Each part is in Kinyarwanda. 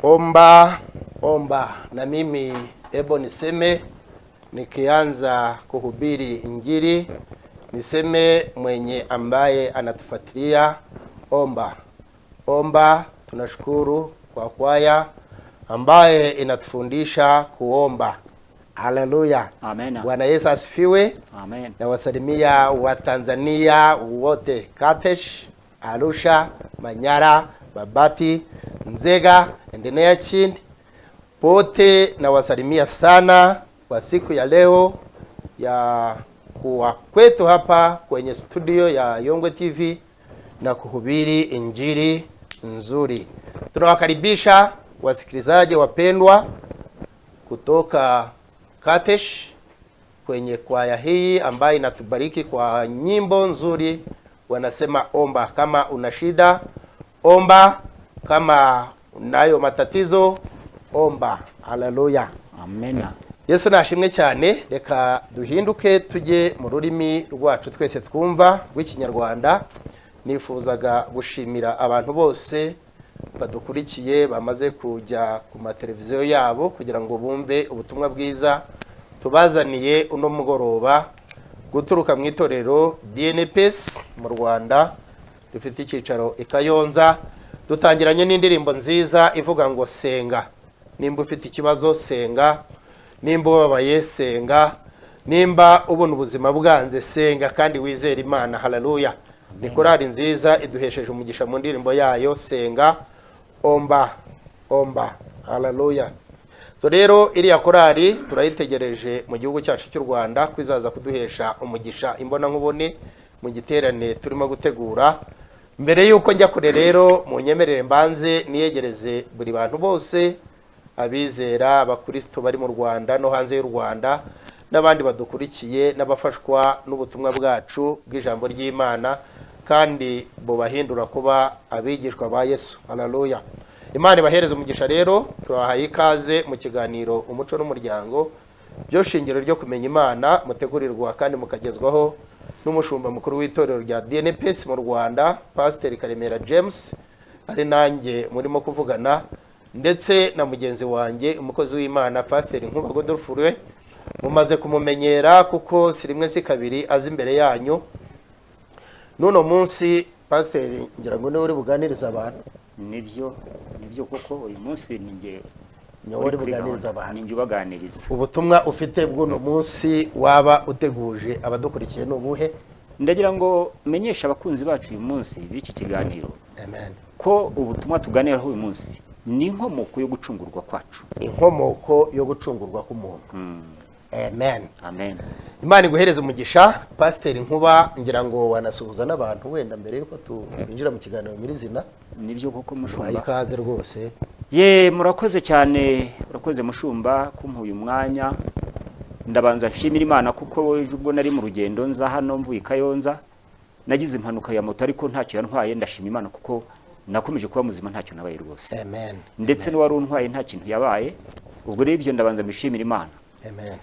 Omba, omba. Na mimi ebo niseme, nikianza kuhubiri Injili, niseme mwenye ambaye anatufuatilia, omba, omba. Tunashukuru kwa kwaya ambaye inatufundisha kuomba. Haleluya, Amen. Bwana Yesu asifiwe. Amen. Nawasalimia Watanzania wote Katesh, Arusha, Manyara, Babati, Nzega, endelea chini pote, nawasalimia sana kwa siku ya leo ya kuwa kwetu hapa kwenye studio ya Yongwe TV na kuhubiri injili nzuri. Tunawakaribisha wasikilizaji wapendwa kutoka Katesh kwenye kwaya hii ambayo inatubariki kwa nyimbo nzuri. Wanasema omba kama una shida, omba kama unayo matatizo, omba. Haleluya, Amen. Yesu nashimwe cyane. Reka duhinduke tujye mu rurimi rwacu twese twumva rw'Ikinyarwanda. Nifuzaga gushimira abantu bose badukurikiye bamaze kujya ku mateleviziyo yabo kugira ngo bumve ubutumwa bwiza tubazaniye uno mugoroba guturuka mu itorero DNPS mu Rwanda rifite icyicaro i Kayonza. Dutangiranye n'indirimbo nziza ivuga ngo senga. Nimba ufite ikibazo, senga. Nimba ubabaye, senga. Nimba ubona ubuzima bwanze, senga kandi wizere Imana. Haleluya! Ni korali nziza iduhesheje umugisha mu ndirimbo yayo senga, omba, omba. Haleluya! So rero iriya korali turayitegereje mu gihugu cyacu cy'u Rwanda ko izaza kuduhesha umugisha imbonankubone mu giterane turimo gutegura. Mbere y'uko njya kure rero, munyemerere mbanze niyegereze buri bantu bose, abizera abakristo bari mu Rwanda no hanze y'u Rwanda n'abandi badukurikiye n'abafashwa n'ubutumwa bwacu bw'ijambo ry'Imana kandi bubahindura kuba abigishwa ba Yesu. Haleluya! Imana ibahereze umugisha. Rero turabahaye ikaze mu kiganiro Umuco n'Umuryango, byo shingiro ryo kumenya Imana, mutegurirwa kandi mukagezwaho n'umushumba mukuru w'itorero rya DNPS mu Rwanda, Pasiteri Karemera James, ari nanjye murimo kuvugana, ndetse na mugenzi wanjye umukozi w'Imana Pasiteri Nkuba Godolfure. Mumaze kumumenyera kuko si rimwe si kabiri aza imbere yanyu. N'uno munsi Pasiteri ngira ngo niwe uri buganirize abantu. Nibyo, nibyo koko, uyu munsi ni njye Niwe uri kuri buganirize gahunda. abantu. Ni njye ubaganiriza. Ubutumwa ufite bw'uno munsi waba uteguje abadukurikiye ni ubuhe? Ndagira ngo menyeshe abakunzi bacu uyu munsi b'iki kiganiro Amen. ko ubutumwa tuganiraho uyu munsi ni inkomoko yo gucungurwa kwacu. Inkomoko yo gucungurwa k'umuntu. Amen. Amen. Imana iguhereze umugisha, Pasiteri Nkuba. Ngira ngo wanasuhuza n'abantu wenda mbere yuko twinjira mu kiganiro nyirizina. Nibyo koko, Uhaye mushumba. ikaze rwose. Ye, murakoze cyane, urakoze mushumba kumpa uyu mwanya. Ndabanza nshimira Imana kuko ejo ubwo nari mu rugendo nza hano mvuye i Kayonza nagize impanuka ya moto, ariko ntacyo yantwaye. Ndashima Imana kuko nakomeje kuba muzima, ntacyo nabaye rwose. Amen. Ndetse n'uwari untwaye nta kintu yabaye. Ubwo rero ibyo ndabanza mbishimira Imana. Amen.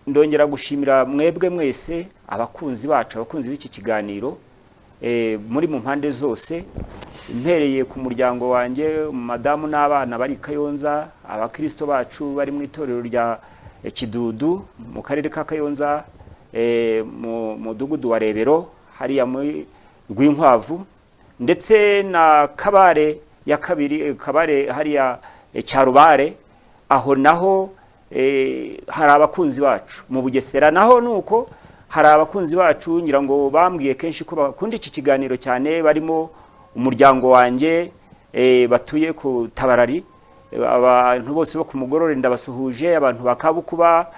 Ndongera gushimira mwebwe mwese abakunzi bacu, abakunzi b'iki kiganiro muri mu mpande zose, mpereye ku muryango wanjye, madamu n'abana bari i Kayonza, abakristo bacu bari mu itorero rya Kidudu mu karere ka Kayonza, mu mudugudu wa Rebero hariya muri Rwinkwavu, ndetse na Kabare ya kabiri, Kabare hariya Cyarubare, aho naho hari abakunzi bacu. Mu Bugesera naho nuko hari abakunzi bacu, ngira ngo bambwiye kenshi ko bakunda iki kiganiro cyane, barimo umuryango wanjye batuye ku Tabarari. Abantu bose bo ku Mugorore ndabasuhuje, abantu ba Kabukuba,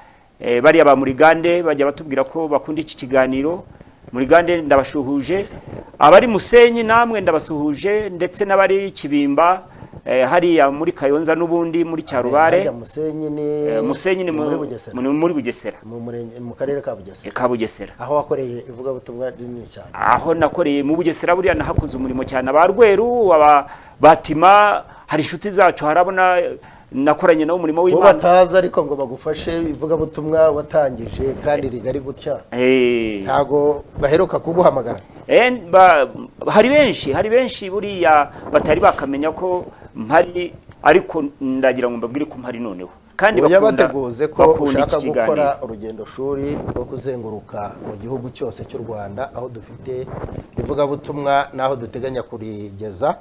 bariya ba Murigande bajya batubwira ko bakunda iki kiganiro. Murigande ndabashuhuje, abari Musenyi namwe ndabasuhuje, ndetse n'abari Kibimba, hariya muri Kayonza n'ubundi muri Cyarubare. Harya Musenyi ni Musenyi ni muri Bugesera. Muri Bugesera. Mu murenge, mu karere ka Bugesera. Ka Bugesera. Aho wakoreye ivugabutumwa rinini cyane. Aho nakoreye mu Bugesera buriya nahakoze umurimo cyane. Aba Rweru, aba Batima, hari inshuti zacu, harabona nakoranye nabo umurimo Bo w'Imana. bataza ariko ngo bagufashe ivugabutumwa watangije kandi rigari gutya, ntago baheruka kuguhamagara? Hari benshi, hari benshi buriya batari bakamenya ko mpari. Ariko ndagira ngo mbabwire ko mpari noneho, kandi Oya, bakunda bateguze ko bakunda ushaka iki kiganiro. Gukora urugendo shuri rwo kuzenguruka mu gihugu cyose cy'u Rwanda, aho dufite ivugabutumwa n'aho duteganya kurigeza.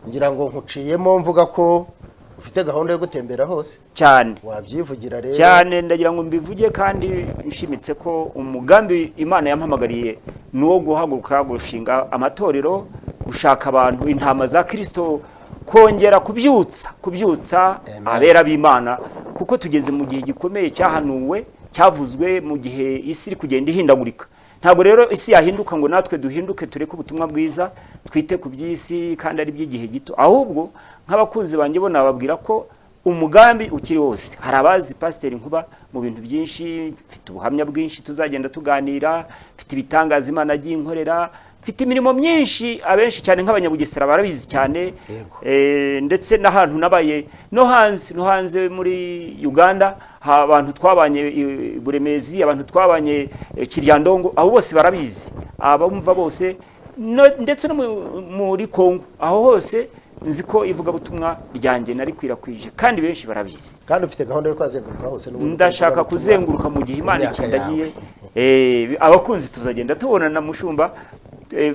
Ngira ngo nkuciyemo mvuga ko ufite gahunda yo gutembera hose. Cyane. Wabyivugira rero. Cyane, ndagira ngo mbivuge kandi nshimitse ko umugambi Imana yampamagariye ni uwo guhaguruka, gushinga amatorero, gushaka abantu, intama za Kirisito, kongera kubyutsa Amen. abera b'Imana, kuko tugeze mu gihe gikomeye cyahanuwe, cyavuzwe, mu gihe isi iri kugenda ihindagurika. Ntabwo rero isi yahinduka ngo natwe duhinduke, tureke ubutumwa bwiza, twite ku by'isi kandi ari iby'igihe gito. Ahubwo nk'abakunzi banjye bo nababwira ko umugambi ukiri wose. Hari abazi Pasiteri Nkuba mu bintu byinshi, mfite ubuhamya bwinshi tuzagenda tuganira, mfite ibitangaza Imana agiye inkorera, mfite imirimo myinshi. Abenshi cyane nk'Abanyabugesera barabizi cyane. Ndetse n'ahantu nabaye no hanze muri Uganda, abantu twabanye Buremezi, abantu twabanye Kiryandongo, abo bose barabizi, abumva bose, ndetse no muri Kongo, aho hose nzi ko ivugabutumwa ryanjye narikwirakwije kandi benshi barabizi. Kandi ufite gahunda yo kuhazenguruka hose n'ubundi? Ndashaka ubutumwa kuzenguruka mu gihe Imana myaka ikindagiye. yawe. Abakunzi tuzagenda tubonana, mushumba.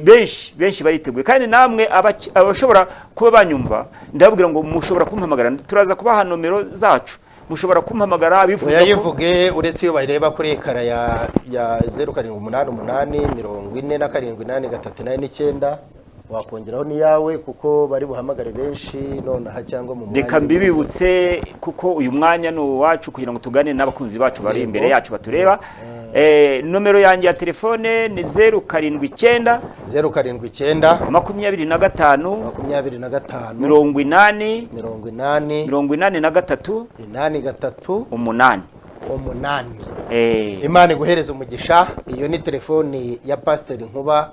Benshi benshi bariteguye, kandi namwe abashobora kuba banyumva, ndababwira ngo mushobora kumpamagara. Turaza kubaha nomero zacu, mushobora kumpamagara abifuza ko Uyayivuge, uretse iyo bayireba kuri écran ya 0788 47 83 89, wakongeraho n'iyawe kuko bari buhamagare benshi nonaha cyangwa mu mwanya Reka uri buze. mbibibutse, kuko uyu mwanya ni uwacu kugira ngo tugane n'abakunzi bacu bari imbere yacu batureba. Nomero yanjye ya telefone ni 079 079 25 25 80 80 83 83 8. 8. Imana iguhereze umugisha. Iyo ni telefoni ya Pasiteri Nkuba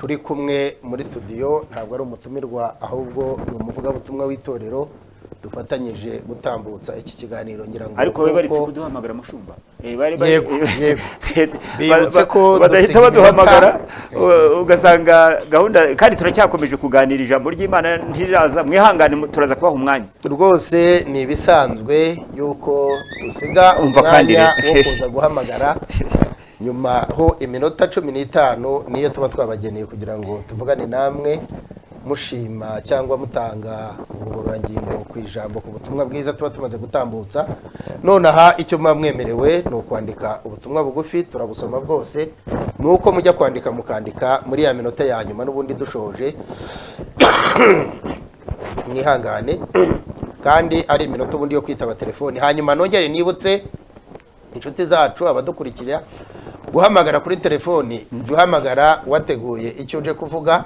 turi kumwe muri studio. Ntabwo ari umutumirwa, ahubwo ni umuvugabutumwa w'itorero dufatanyije gutambutsa iki kiganiro, ngira ngo Ariko babe baretse nk'uko kuduhamagara, mushumba. Yego. Bibutse ko badahita dusiga baduhamagara, iminota. Ugasanga gahunda, kandi turacyakomeje kuganira, ijambo ry'Imana ntiriraza. Mwihangane, turaza kubaha umwanya. Rwose ni ibisanzwe yuko dusiga Umva kandi umwanya re. wo kuza guhamagara nyuma ho iminota 15, niyo tuba twabageneye kugira ngo tuvugane namwe, mushima cyangwa mutanga ubugororangingo ku ijambo, ku butumwa bwiza tuba tumaze gutambutsa nonaha. Icyo muba mwemerewe ni ukwandika ubutumwa bugufi, turabusoma bwose. Ni uko mujya kwandika, mukandika muri ya minota ya nyuma n'ubundi dushoje, mwihangane, kandi ari iminota ubundi yo kwitaba telefoni. Hanyuma nongere nibutse inshuti zacu, abadukurikira, guhamagara kuri telefoni, jya uhamagara wateguye icyo uje kuvuga,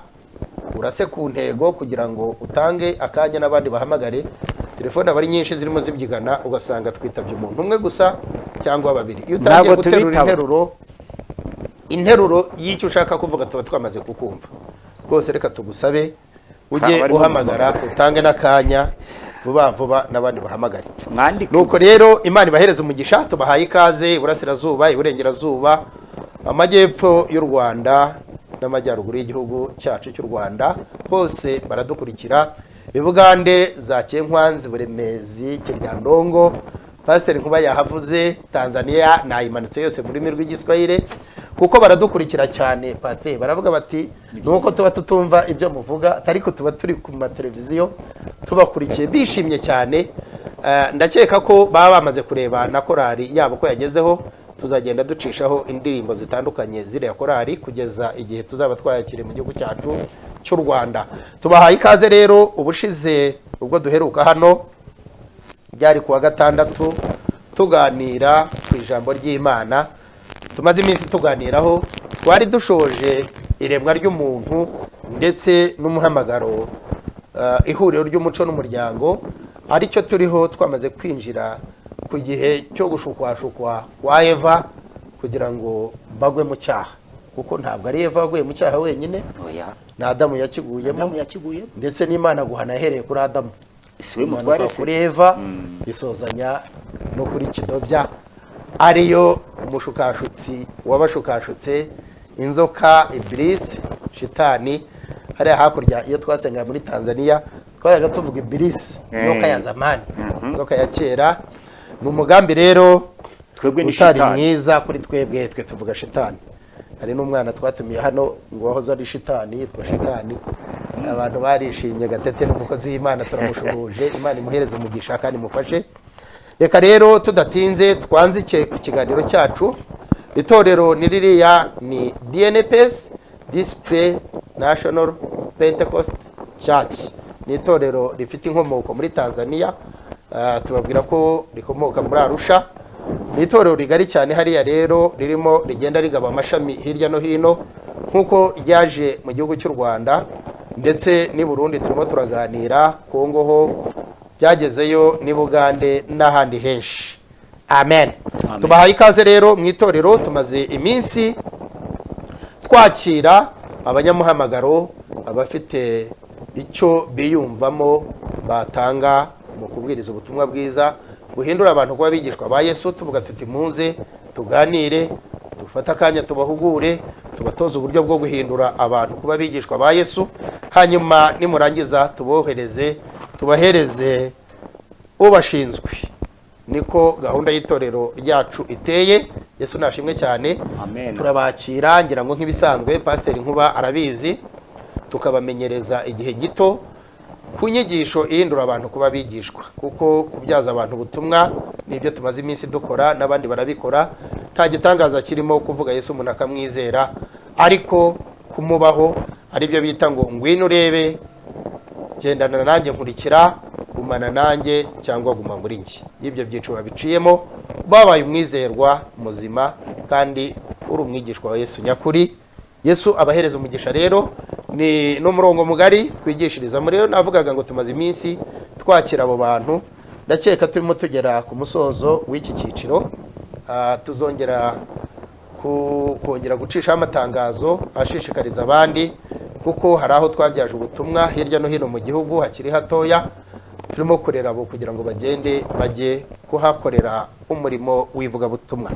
urase ku ntego kugira ngo utange akanya n'abandi bahamagare. Telefone aba ari nyinshi zirimo zibyigana, ugasanga twitabye umuntu umwe gusa cyangwa babiri. Iyo utangiye Ntabwo guterura tubitaba. interuro y'icyo ushaka kuvuga, tuba twamaze kukumva rwose. Reka tugusabe ujye Barimo uhamagara utange n'akanya vuba vuba n'abandi bahamagare. Mwandike Nuko gusa. rero Imana ibahereze umugisha. Tubahaye ikaze iburasirazuba, iburengerazuba, amajyepfo y'u Rwanda n'amajyaruguru y'igihugu cyacu cy'u Rwanda, hose baradukurikira. Ibugande za Cyenkwanzi, Buremezi, Kiryandongo, Pasiteri Nkuba yahavuze. Tanzania nayimanutse yose mu rurimi rw'Igiswahili kuko baradukurikira cyane. Pasiteri, baravuga bati nuko tuba tutumva ibyo muvuga, ariko tuba turi ku mateleviziyo tubakurikiye, bishimye cyane. Ndakeka ko baba bamaze kureba na korali yabo ko yagezeho. Tuzagenda ducishaho indirimbo zitandukanye ziriya korali kugeza igihe tuzaba twayakiriye mu gihugu cyacu cy'u Rwanda. Tubahaye ikaze rero. Ubushize ubwo duheruka hano byari kuwa gatandatu, tuganira ku ijambo ry'Imana tumaze iminsi tuganiraho. Twari dushoje iremwa ry'umuntu ndetse n'umuhamagaro, ihuriro ry'umuco n'umuryango, aricyo turiho. Twamaze kwinjira ku gihe cyo gushukwashukwa kwa Eva kugira ngo bagwe mu cyaha, kuko ntabwo ari Eva waguye mu cyaha wenyine. Oya. Na Adamu yakiguyemo. Adamu yakiguye. Ndetse n'Imana guhana yahereye kuri Adamu, Si we imanuka mutware se? kuri Eva, isozanya no kuri kidobya, ariyo umushukashutsi wabashukashutse, inzoka, Ibilisi, Shitani. Hariya hakurya iyo twasenga muri Tanzania, Twajaga tuvuga ibilisi, inzoka ya zamani, inzoka ya kera. Ni umugambi rero Twebwe ni utari shitani. mwiza kuri twebwe. Twe tuvuga shitani. Hari n'umwana twatumiye hano ngo wahoze ari shitani, yitwa Shitani. Abantu barishimye. Gatete n'umukozi w'Imana, turamushuhuje. Imana imuhereze umugisha kandi imufashe. Reka rero tudatinze twanzike ku kiganiro cyacu. Itorero ni ririya, ni DNPS, Display National Pentecost Church. Ni itorero rifite inkomoko muri Tanzania. Tubabwira ko rikomoka muri Arusha. Ni itorero rigari cyane hariya rero, ririmo rigenda rigaba amashami hirya no hino nk'uko ryaje mu gihugu cy'u Rwanda, ndetse n'i Burundi turimo turaganira, Kongo ho byagezeyo, n'i Bugande n'ahandi henshi. Amen. Amen. Tubahaye ikaze rero mu itorero. Tumaze iminsi twakira abanyamuhamagaro, abafite icyo biyumvamo batanga mu kubwiriza ubutumwa bwiza buhindura abantu kuba abigishwa ba Yesu. Tuvuga tuti: "Muze tuganire, dufate akanya tubahugure, tubatoze uburyo bwo guhindura abantu kuba abigishwa ba Yesu, hanyuma nimurangiza tubohereze, tubahereze ubashinzwe." Niko gahunda y'itorero ryacu iteye. Yesu nashimwe cyane. Amen. Turabakira, ngira ngo nk'ibisanzwe Pasiteri Nkuba arabizi, tukabamenyereza igihe gito ku nyigisho ihindura abantu kuba abigishwa, kuko kubyaza abantu ubutumwa nibyo tumaze iminsi dukora, n'abandi barabikora. Nta gitangaza kirimo kuvuga Yesu umuntu akamwizera, ariko kumubaho, aribyo bita ngo ngwino urebe, gendana nanjye, nkurikira, gumana nanjye cyangwa guma muri njye. Y'ibyo byiciro biciyemo, babaye umwizerwa muzima kandi uri umwigishwa wa Yesu nyakuri. Yesu abahereza umugisha. Rero ni n'umurongo mugari twigishirizamo. Rero navugaga ngo tumaze iminsi twakira abo bantu, ndakeka turimo tugera ku musozo w'iki cyiciro. Tuzongera kongera gucishaho amatangazo ashishikariza abandi, kuko hari aho twabyaje ubutumwa hirya no hino mu gihugu hakiri hatoya. Turimo kurera abo kugira ngo bagende bajye kuhakorera umurimo w'ivugabutumwa.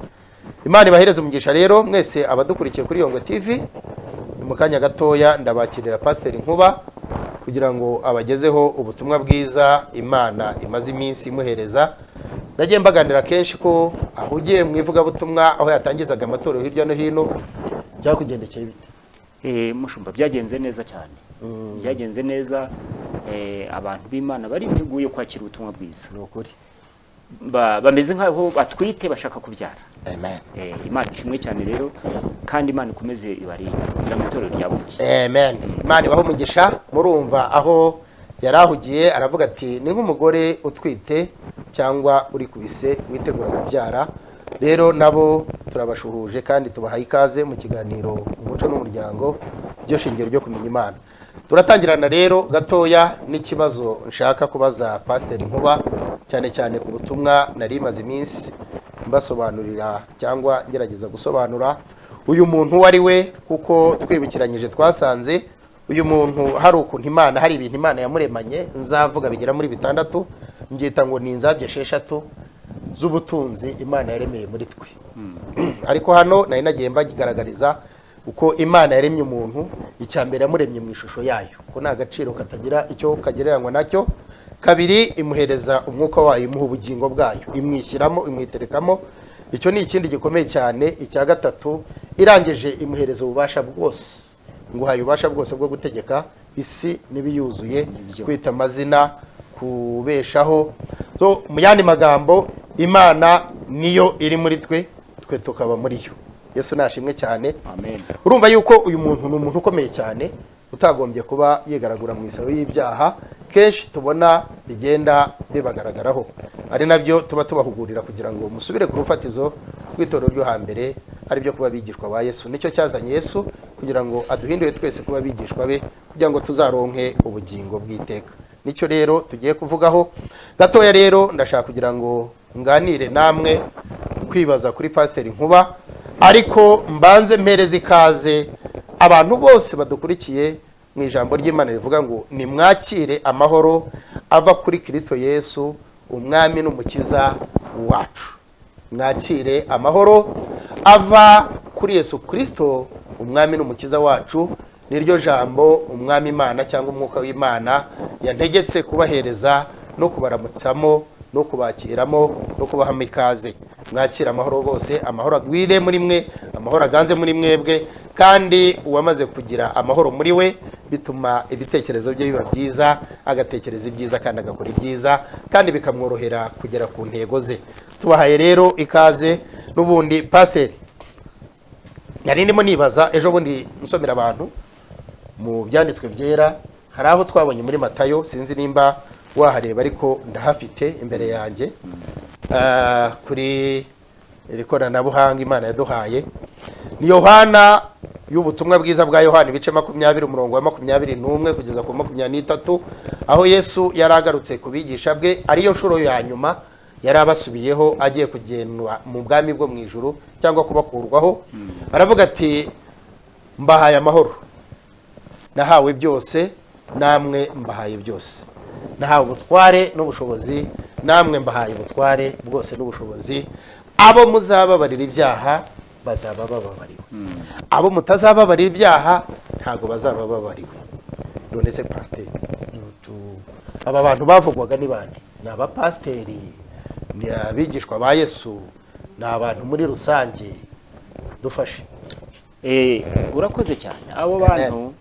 Imana ibahereze umugisha. Rero mwese abadukurikiye kuri Yongo TV, ni mu kanya gatoya ndabakirira Pasiteri Nkuba kugira ngo abagezeho ubutumwa bwiza Imana imaze iminsi imuhereza. Nagiye mbaganira kenshi ko ahugiye mu ivugabutumwa, aho yatangizaga amatorero hirya no hino. Byakugendekeye bite? Mushumba, byagenze neza cyane, byagenze neza. Abantu b'Imana bariteguye kwakira ubutumwa bwiza. Ni ukuri. Bameze nk'aho batwite, bashaka kubyara. Amen. Imana ishimwe cyane rero, kandi Imana ikomeze ibarinde kugira ngo itorero ryabuke. Amen. Imana ibahe umugisha. Murumva aho yari ahugiye, aravuga ati ni nk'umugore utwite cyangwa uri ku bise witegura kubyara. Rero nabo turabashuhuje kandi tubahaye ikaze mu kiganiro Umuco n'Umuryango, byo shingiro ryo kumenya Imana. Turatangirana rero gatoya n'ikibazo nshaka kubaza Pasiteri Nkuba, cyane cyane ku butumwa nari maze iminsi mbasobanurira cyangwa ngerageza gusobanura uyu muntu uwo ari we, kuko twibukiranyije twasanze uyu muntu hari ukuntu Imana, hari ibintu Imana yamuremanye nzavuga bigera muri bitandatu, mbyita ngo ni inzabya esheshatu z'ubutunzi Imana yaremeye muri twe. Ariko hano nari nagiye mbagaragariza uko Imana yaremye umuntu. Icya mbere, yamuremye mu ishusho yayo, ko ni agaciro katagira icyo kagereranywa nacyo. Kabiri, imuhereza umwuka wayo, imuha ubugingo bwayo, imwishyiramo, imwiterekamo. Icyo ni ikindi gikomeye cyane. Icya gatatu, irangije imuhereza ububasha bwose, nguhaye ububasha bwose bwo gutegeka isi n'ibiyuzuye, Nibyo. kwita amazina, kubeshaho. So, mu yandi magambo, Imana niyo iri muri twe, twe tukaba muri yo. Yesu nashimwe cyane. Amen. Urumva yuko uyu muntu ni umuntu ukomeye cyane, utagombye kuba yigaragura mu isayo y'ibyaha kenshi tubona bigenda bibagaragaraho, ari nabyo tuba tubahugurira kugira ngo musubire ku rufatizo rw'itorero ryo hambere, ari byo kuba abigishwa ba Yesu. Nicyo cyazanye Yesu, kugira ngo aduhindure twese kuba abigishwa be, kugira ngo tuzaronke ubugingo bw'iteka. Nicyo rero tugiye kuvugaho gatoya. Rero ndashaka kugira ngo nganire namwe kwibaza kuri Pasiteri Nkuba, ariko mbanze mpereze ikaze abantu bose badukurikiye mu ijambo ry'Imana rivuga ngo nimwakire amahoro ava kuri Kirisito Yesu, umwami n'umukiza wacu. Mwakire amahoro ava kuri Yesu Kirisito, umwami n'umukiza wacu. Niryo jambo Umwami Imana cyangwa Umwuka w'Imana yantegetse kubahereza no kubaramutsamo no kubakiramo no kubahamo ikaze. Mwakire amahoro bose, amahoro agwire muri mwe, amahoro aganze muri mwebwe. Kandi uwamaze kugira amahoro muri we, bituma ibitekerezo bye biba byiza, agatekereza ibyiza kandi agakora ibyiza, kandi bikamworohera kugera ku ntego ze. Tubahaye rero ikaze. N'ubundi, pasiteri, nari ndimo nibaza ejo bundi nsomera abantu mu byanditswe byera, hari aho twabonye muri Matayo, sinzi nimba wahareba ariko ndahafite imbere yanjye. Kuri iri koranabuhanga Imana yaduhaye, ni Yohana y'ubutumwa bwiza bwa Yohana, ibice 20, umurongo wa 21 kugeza ku 23, aho Yesu yari agarutse ku bigisha bwe, ariyo nshuro ya nyuma yari abasubiyeho agiye kugendwa mu bwami bwo mu ijuru cyangwa kubakurwaho. Aravuga ati: "Mbahaye amahoro, nahawe byose, namwe mbahaye byose. Nahawe ubutware n'ubushobozi, namwe mbahaye ubutware bwose n'ubushobozi. Abo muzababarira ibyaha bazaba bababariwe, abo mutazababarira ibyaha ntabwo bazaba babariwe." None se pasiteri, aba bantu bavugwaga ni bande? Ni abapasiteri? Ni abigishwa ba Yesu? Ni abantu muri rusange? Dufashe. Urakoze cyane. Abo bantu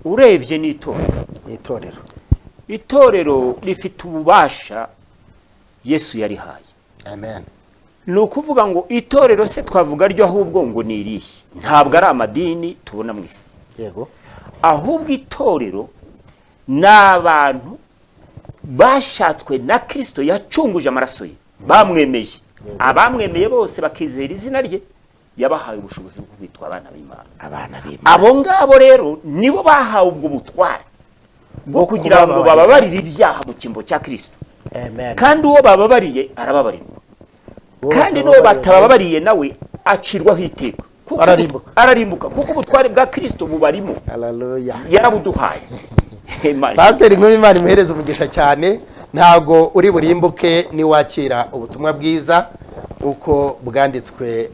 urebye ni itorero. Ni itorero. Itorero rifite ububasha Yesu yarihaye. Amen. Ni ukuvuga ngo itorero se twavuga ryo ahubwo ngo ni irihe? Ntabwo ari amadini tubona mu isi. Ahubwo itorero ni abantu bashatswe na Kirisito yacunguje amaraso ye, bamwemeye. Abamwemeye bose bakizera izina rye, yabahaye ubushobozi bwo kwitwa abana b'Imana. Abana b'Imana. Abo ngabo rero nibo bahawe ubwo butware bwo kugira ngo kubabarira. bababarire ibyaha mu cyimbo cya Kirisito. Amen. Kandi uwo bababariye arababarirwa. Uwo Kandi n'uwo batababariye batababariye nawe acirwaho iteka. Ararimbuka. Ararimbuka, kuko ubutware bwa Kirisito bubarimo. Haleluya. Yarabuduhaye. Imana Pasiteri Nkuru, Imana imuhereze umugisha cyane. Ntabwo uri burimbuke niwakira ubutumwa bwiza uko bwanditswe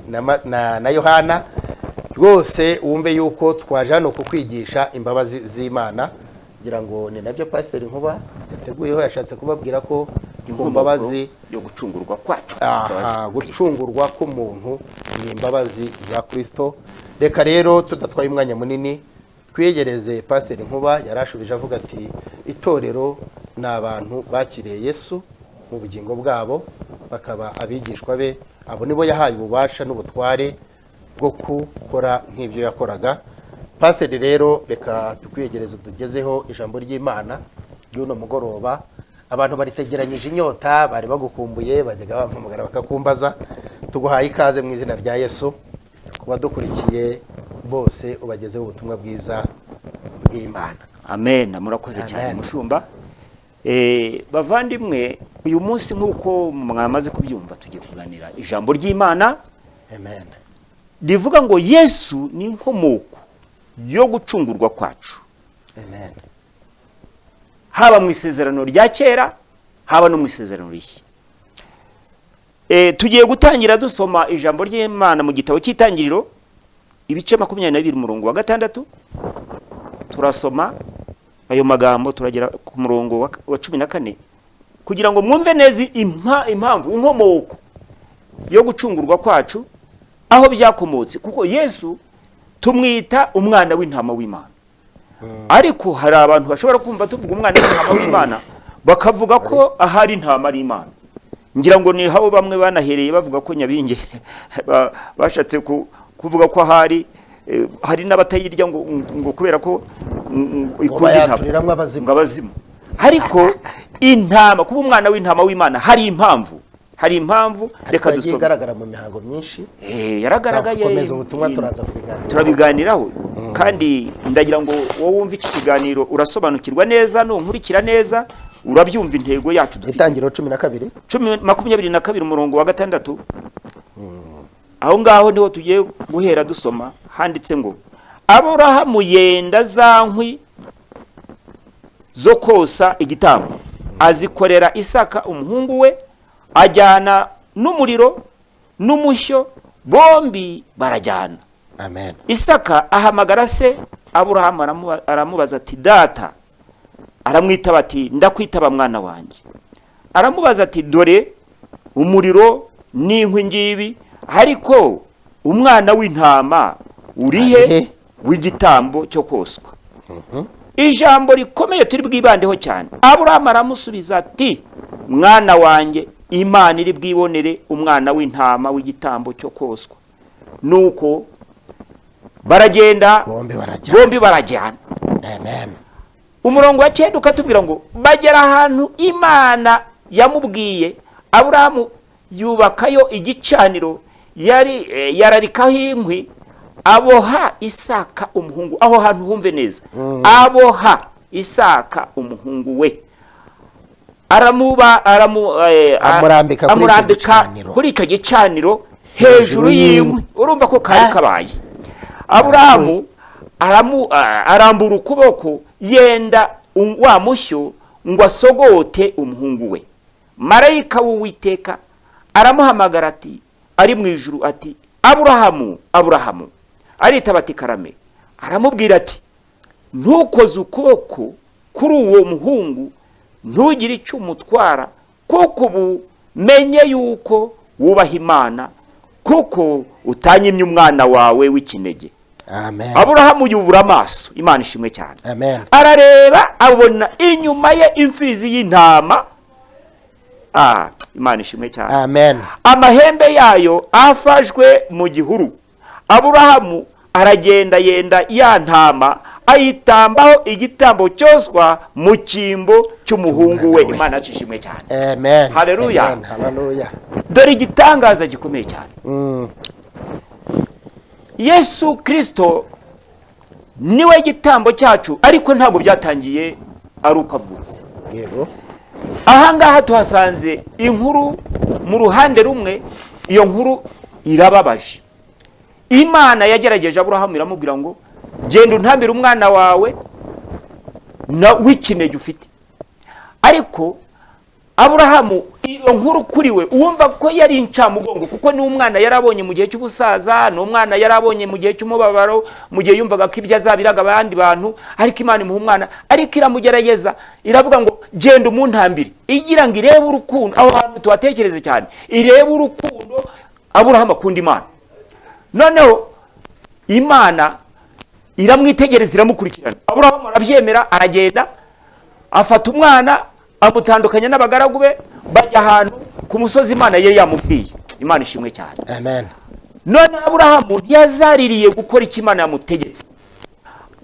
na Yohana. Rwose wumve yuko twaje hano kukwigisha imbabazi z'Imana. Ngira ngo ni nabyo Pasiteri Nkuba yateguyeho, yashatse kubabwira ko ku mbabazi yo gucungurwa kwacu. Aha, gucungurwa k'umuntu ni imbabazi za Kirisito. Reka rero tudatwaye umwanya munini, twiyegereze Pasiteri Nkuba. Yarashubije avuga ati: "Itorero ni abantu bakiriye Yesu mu bugingo bwabo, bakaba abigishwa be. Abo nibo yahaye ububasha n'ubutware bwo gukora nk'ibyo yakoraga." Pasiteri rero, reka tukwiyegereze tugezeho ijambo ry'Imana ry'uno mugoroba. Abantu baritegeranyije inyota, bari bagukumbuye, bajyaga bampamagara bakakumbaza. Tuguhaye ikaze mu izina rya Yesu. Ku badukurikiye bose, ubagezeho ubutumwa bwiza bw'Imana. Amen, murakoze cyane. Amen. Mushumba. Bavandimwe, uyu munsi nk'uko mwamaze kubyumva, tugiye kuganira ijambo ry'Imana Amen. rivuga ngo Yesu ni inkomoko yo gucungurwa kwacu, Amen. haba mu isezerano rya kera, haba no mu isezerano rishya. Tugiye gutangira dusoma ijambo ry'Imana mu gitabo cy'Itangiriro, ibice 22, umurongo wa 6. Turasoma ayo magambo, turagera ku murongo wa 14, kugira ngo mwumve neza impamvu, inkomoko yo gucungurwa kwacu, aho byakomotse. Kuko Yesu tumwita umwana w'intama w'Imana, ariko hari abantu bashobora kumva tuvuga umwana w'intama w'Imana bakavuga ko ahari intama ari Imana. Ngira ngo ni aho bamwe banahereye bavuga ko Nyabingi bashatse kuvuga ko ahari hari n'abatayirya ngo kubera ko ikunda intama. Bayaturiramwo abazimu. Ngo abazimu. Ariko intama, kuba umwana w'intama w'Imana, hari impamvu, hari impamvu. Ariko Reka yagiye dusome. igaragara mu mihango myinshi. Yaragaragaye. Komeza ubutumwa, turaza kubiganiraho. Turabiganiraho. Kandi ndagira ngo wowe wumve iki kiganiro urasobanukirwa neza, nunkurikira neza urabyumva intego yacu dufite. Itangiriro 12. 22, umurongo wa 6, aho ngaho niho tugiye guhera dusoma. Handitse ngo: "Aburahamu yenda za nkwi zo kosa igitambo, azikorera Isaka umuhungu we, ajyana n'umuriro n'umushyo, bombi barajyana." Amen. Isaka ahamagara se. Aburahamu aramubaza ati: "Data." Aramwitaba ati: "Ndakwitaba, mwana wanjye." Aramubaza ati: "Dore umuriro n'inkwi ngibi, ariko umwana w'intama urihe Arihe? w'igitambo cyo koswa?" Ijambo rikomeye turi bwibandeho cyane. Aburahamu aramusubiza ati: "Mwana wanjye, Imana iri bwibonere umwana w'intama w'igitambo cyo koswa." Nuko baragenda. Bombi barajyana. Bombi barajyana. Amen. Umurongo wa 9 ukatubwira ngo bagera ahantu Imana yamubwiye, Aburahamu yubakayo igicaniro, yari yararikaho inkwi, aboha Isaka umuhungu. Aho hantu humve neza. Aboha Isaka umuhungu we, aramuba aramu Amurambika kuri icyo amurambika gicaniro. Kuri icyo gicaniro hejuru y'inkwi. Urumva ko kari kabaye. Aburahamu arambura ukuboko, yenda wa mushyo ngo asogote umuhungu we. Marayika w'Uwiteka aramuhamagara ati, ari mu ijuru, ati: "Aburahamu, Aburahamu!" Aritaba ati: "Karame." Aramubwira ati: "Ntukoze ukuboko kuri uwo muhungu, ntugire icyo umutwara, kuko ubu menye yuko wubaha Imana, kuko utanyimye umwana wawe w'ikinege." Amen. Aburahamu yubura amaso. Imana ishimwe cyane. Amen. Arareba, abona inyuma ye imfizi y'intama. Imana ishimwe cyane. Amen. Amahembe yayo afashwe mu gihuru. Aburahamu aragenda, yenda ya ntama, ayitambaho igitambo cyoswa mu cyimbo cy'umuhungu we. Umwana we. Imana yacu ishimwe cyane. Amen. Haleluya. Amen. Haleluya. Dore igitangaza gikomeye cyane. Yesu Kirisito niwe gitambo cyacu, ariko ntabwo byatangiye ari uko avutse. Ahangaha tuhasanze inkuru mu ruhande rumwe, iyo nkuru irababaje. Imana yagerageje Aburahamu, iramubwira ngo: "Genda untambire umwana wawe na w'ikinege ufite." Ariko Aburahamu, iyo nkuru kuri we uwumva ko yari incamugongo, kuko ni umwana yarabonye mu gihe cy'ubusaza, ni umwana yarabonye mu gihe cy'umubabaro, mu gihe yumvaga ko ibyo azabiraga abandi bantu, ariko Imana imuha umwana, ariko iramugerageza, iravuga ngo: "Genda umuntambire," igira ngo irebe urukundo. Aho hantu tuhatekereze cyane, irebe urukundo Aburahamu akunda Imana. Noneho Imana iramwitegereza, iramukurikirana. Aburahamu arabyemera, aragenda, afata umwana, amutandukanya n'abagaragu be, bajya ahantu ku musozi Imana yari yamubwiye. Imana ishimwe cyane. Amen. None Aburahamu ntiyazaririye gukora icyo Imana yamutegetse.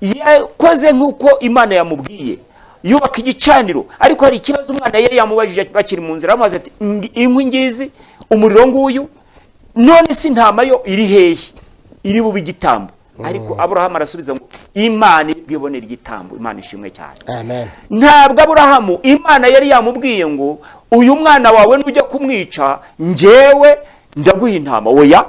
Yakoze nk'uko Imana yamubwiye, yubaka igicaniro. Ariko hari ikibazo umwana yari yamubajije bakiri mu nzira. Aramubaza ati: "Inkwi ngizi, umuriro nguyu, none si intama yo iri hehe iri bube igitambo?" Ariko Aburahamu arasubiza ngo: "Imana iri bwibonere igitambo." Imana ishimwe cyane. Amen. Ntabwo Aburahamu Imana yari yamubwiye ngo: "Uyu mwana wawe nujya kumwica, njyewe ndaguha intama." Oya.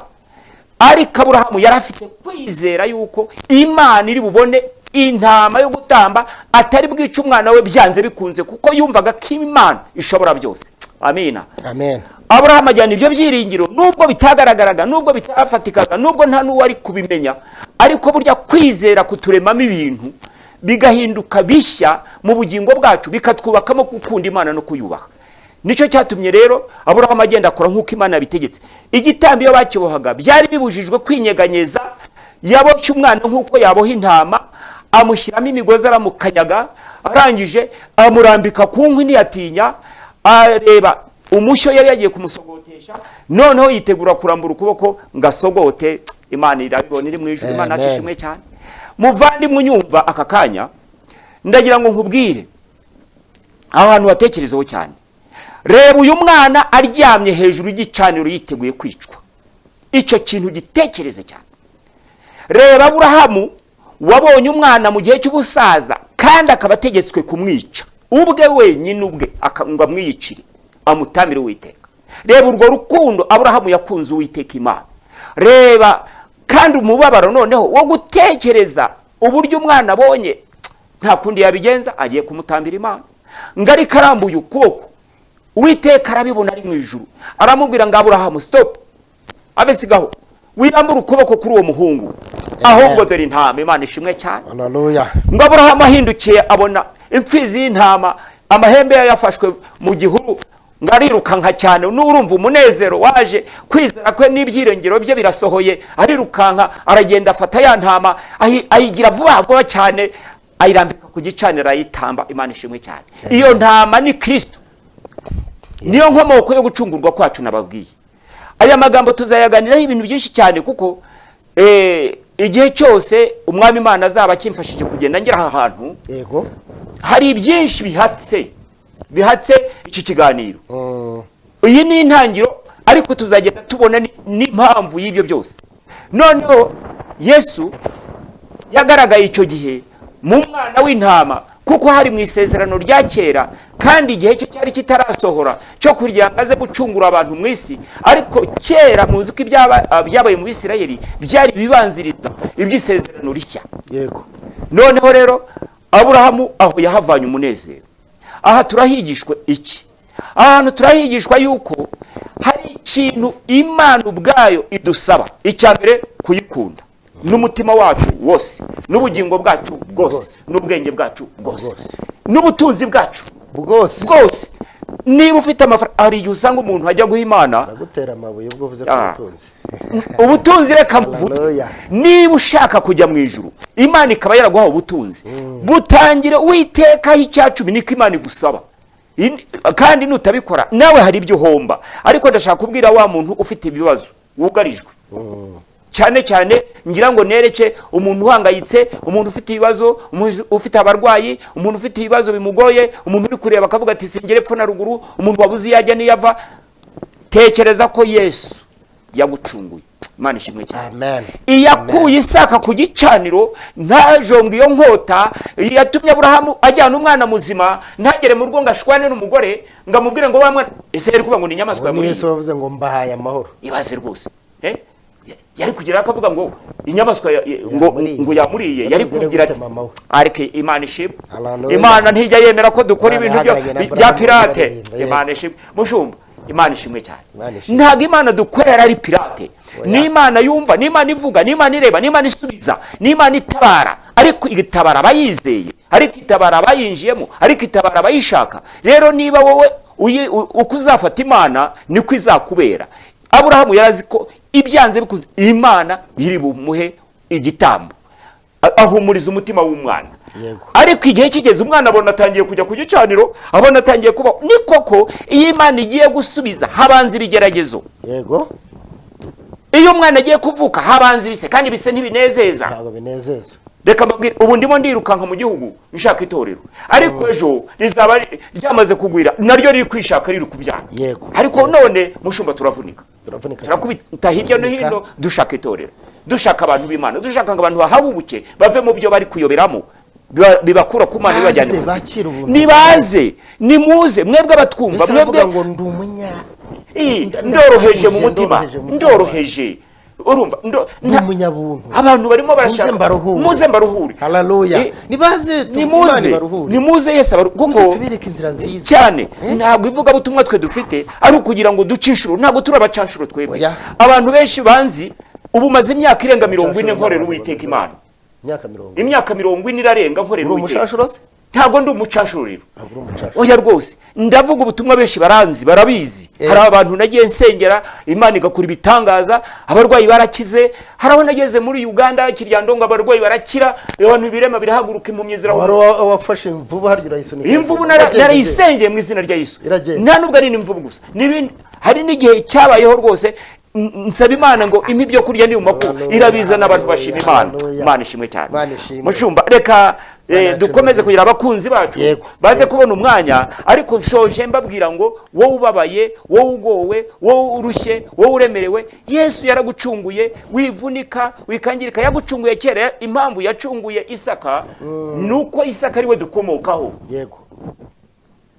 Ariko Aburahamu yari afite kwizera yuko Imana iri bubone intama yo gutamba, atari bwice umwana we byanze bikunze, kuko yumvaga ko Imana ishobora byose. Amina. Amen. Aburahamu ajyana ibyo byiringiro, nubwo bitagaragaraga, nubwo bitafatikaga, nubwo nta n'uwari kubimenya. Ariko burya kwizera kuturemamo ibintu bigahinduka bishya mu bugingo bwacu, bikatwubakamo gukunda Imana no kuyubaha. Nicyo cyatumye rero Aburahamu agenda, akora nk'uko Imana yabitegetse. Igitambo iyo bakibohaga byari bibujijwe kwinyeganyeza. Yaboshye umwana nk'uko yaboha intama, amushyiramo imigozi, aramukanyaga, arangije amurambika ku nkwi, ntiyatinya. Areba umushyo yari yagiye kumusogotesha, noneho yitegura kurambura ukuboko ngo asogote. Imana irabibona iri mu ijuru. Imana yacu Amen. ishimwe cyane. Muvandimwe unyumva aka kanya, ndagira ngo nkubwire, aho hantu hatekerezeho cyane. Reba uyu mwana aryamye hejuru y'igicaniro, yiteguye kwicwa. Icyo kintu gitekereze cyane. Reba Aburahamu wabonye umwana mu gihe cy'ubusaza, kandi akaba ategetswe kumwica ubwe wenyine ubwe, ngo amwiyicire, amutambire Uwiteka. Reba urwo rukundo Aburahamu yakunze Uwiteka Imana. Reba kandi umubabaro noneho wo gutekereza uburyo umwana abonye nta kundi yabigenza, agiye kumutambira Imana. Ngo ariko arambuye ukuboko, Uwiteka arabibona ari mu ijuru, aramubwira ngo: "Aburahamu, stop, abe sigaho, wirambure ukuboko kuri uwo muhungu." Ahubwo dore intama. Imana ishimwe cyane. Haleluya. Ngo Aburahamu ahindukiye abona imfizi y'intama, amahembe yayo yafashwe mu gihuru, ngo arirukanka cyane. N'urumva umunezero waje, kwizera kwe n'ibyiringiro bye birasohoye. Arirukanka, aragenda, afata ya ntama, ayigira vuba vuba cyane, ayirambika ku gicaniro, arayitamba. Imana ishimwe cyane. Iyo ntama ni Kirisito, niyo nkomoko yo gucungurwa kwacu. Nababwiye aya magambo tuzayaganiraho ibintu byinshi cyane, kuko igihe cyose Umwami Imana azaba akimfashije kugenda ngera aha hantu, hari byinshi bihatse iki kiganiro. Iyi ni intangiriro, ariko tuzagenda tubona n'impamvu y'ibyo byose. Noneho Yesu yagaragaye icyo gihe mu mwana w'intama, kuko hari mu isezerano rya kera, kandi igihe cye cyari kitarasohora cyo kugira ngo aze gucungura abantu mu isi. Ariko kera muzi ko ibyabaye mu Bisirayeli byari ibibanziriza iby'isezerano rishya. Noneho rero Aburahamu aho yahavanye umunezero. Aha turahigishwa iki? Aha hantu turahigishwa yuko hari ikintu Imana ubwayo idusaba. Icya mbere, kuyikunda n'umutima wacu wose, n'ubugingo bwacu bwose, Bwose. n'ubwenge bwacu bwose, Bwose. n'ubutunzi bwacu bwose. Bwose. Niba ufite amafaranga, hari igihe usanga umuntu ajya guha Imana Aragutera amabuye ubwo uvuze ko ubutunzi. Ubutunzi, reka mvuge. Haleluya. Niba ushaka kujya mu ijuru, Imana ikaba yaraguhaye ubutunzi, butangire witekaho icya 10, niko Imana igusaba. Kandi nutabikora nawe hari ibyo uhomba. Ariko ndashaka kubwira wa muntu ufite ibibazo, wugarijwe cyane cyane, ngira ngo nereke umuntu uhangayitse, umuntu ufite ibibazo, umuntu ufite abarwayi, umuntu ufite ibibazo bimugoye, umuntu uri kureba akavuga ati: "Singere epfo na ruguru", umuntu wabuze iyo ajya n'iyo ava. Tekereza ko Yesu yagucunguye. Imana ishimwe cyane. Amen. Iyakuye Isaka ku gicaniro ntajonge iyo nkota, yatumye Aburahamu ajyana umwana muzima, ntagere mu rugo ngo ashwane n'umugore, ngo amubwire ngo wa mwana, ese yari kuvuga ngo ni inyamaswa Uwo ni yamuriye? Yesu wavuze ngo: "Mbahaye amahoro." Ibaze rwose, eh? Yari kugira akavuga ngo inyamaswa ngo Yamuriye. ngo yamuriye. Yari Yari kugira gute ati mama we? Ariko Imana ishimwe. Hallelujah. Imana ntijya yemera ko dukora Imana ibintu ihagararanye na bya Abrahamu pirate. baririmba, yego. Imana ishimwe, mushumba, Imana ishimwe cyane. Imana ishimwe. Ntabwo Imana dukorera ari pirate. Oya. Ni Imana yumva, ni Imana ivuga, ni Imana ireba, ni Imana isubiza, ni Imana itabara, ariko itabara abayizeye, ariko itabara abayinjiyemo, ariko itabara abayishaka. Rero niba wowe uko uzafata Imana niko izakubera. Aburahamu yarazi ko ibyanze bikunze Imana iri bumuhe igitambo. Ahumuriza umutima w'umwana. Ariko igihe kigeze, umwana abona atangiye kujya ku gicaniro, abona atangiye kubaho. Ni koko, iyo Imana igiye gusubiza habanza ibigeragezo. Iyo umwana agiye kuvuka habanza ibise, kandi ibise ntibinezeza. Ntabwo binezeza. Reka mbabwire, ubu ndimo ndirukanka mu gihugu nshaka itorero, ariko ejo rizaba ryamaze kugwira, naryo riri kwishaka, riri kubyara. Ariko none mushumba, turavunika. Turavunika. Turakubita hirya no Turavunika. hino dushaka itorero, dushaka abantu b'Imana, dushaka ngo abantu bahabubuke bave mu byo bari kuyoberamo bibakura ku Mana, bibajyana Baze, ikuzimu. bakire ubuntu. Nibaze, nimuze mwebwe abatwumva, Yesu aravuga mwebwe ngo: "Ndi umunya Ndoroheje mu mutima." Ndoroheje mu mutima. Ndoroheje, urumva Ndi umunyabuntu. Abantu barimo barashaka Muze mbaruhure. Muze mbaruhure. Haleluya. Nibaze Imana nimuze ibaruhure. Nimuze Yesu abaru Muze kuko tubereke inzira nziza. Cyane. Eh? Ntabwo ivugabutumwa twe dufite ari ukugira ngo duce inshuro. Ntabwo turi abacanshuro twebwe. Oya. Abantu benshi banzi, ubu maze imyaka irenga 40 Abacanshuro nkorera n'abantu Uwiteka bameze Imana. Imyaka 40. Imyaka 40 irarenga nkorera Uri Uwiteka. umucanshuro se? Ntabwo ndi umucanshuro rero. Ntabwo uri umucanshuro. Oya rwose, ndavuga ubutumwa, benshi baranzi, barabizi. Hari abantu nagiye nsengera, Imana igakora ibitangaza, abarwayi barakize. Hari aho nageze muri Uganda, Kiryandongo, abarwayi barakira, abantu ibirema birahaguruka, impumyi Wari zirahumuka. wafashe imvubu harya urayisunika? Imvubu Iragenda. narayisengeye mu izina rya Yesu. Iragenda. Nta nubwo ari n'imvubu gusa n'ibindi. Hari n'igihe cyabayeho rwose nsaba Imana ngo impe ibyo kurya ndi mu makuba, Hallelujah, irabizana, abantu bashima Imana. hallelujah. Imana ishimwe cyane. Imana ishimwe. Mushumba, reka Imana yacu dukomeze ni nziza. kugira abakunzi bacu baze kubona umwanya. Ariko nshoje mbabwira ngo wowe ubabaye, wowe ugowe, wowe urushye, wowe uremerewe, Yesu yaragucunguye. Wivunika, wikangirika, yagucunguye kera. Impamvu yacunguye Isaka ni uko Isaka ari we dukomokaho.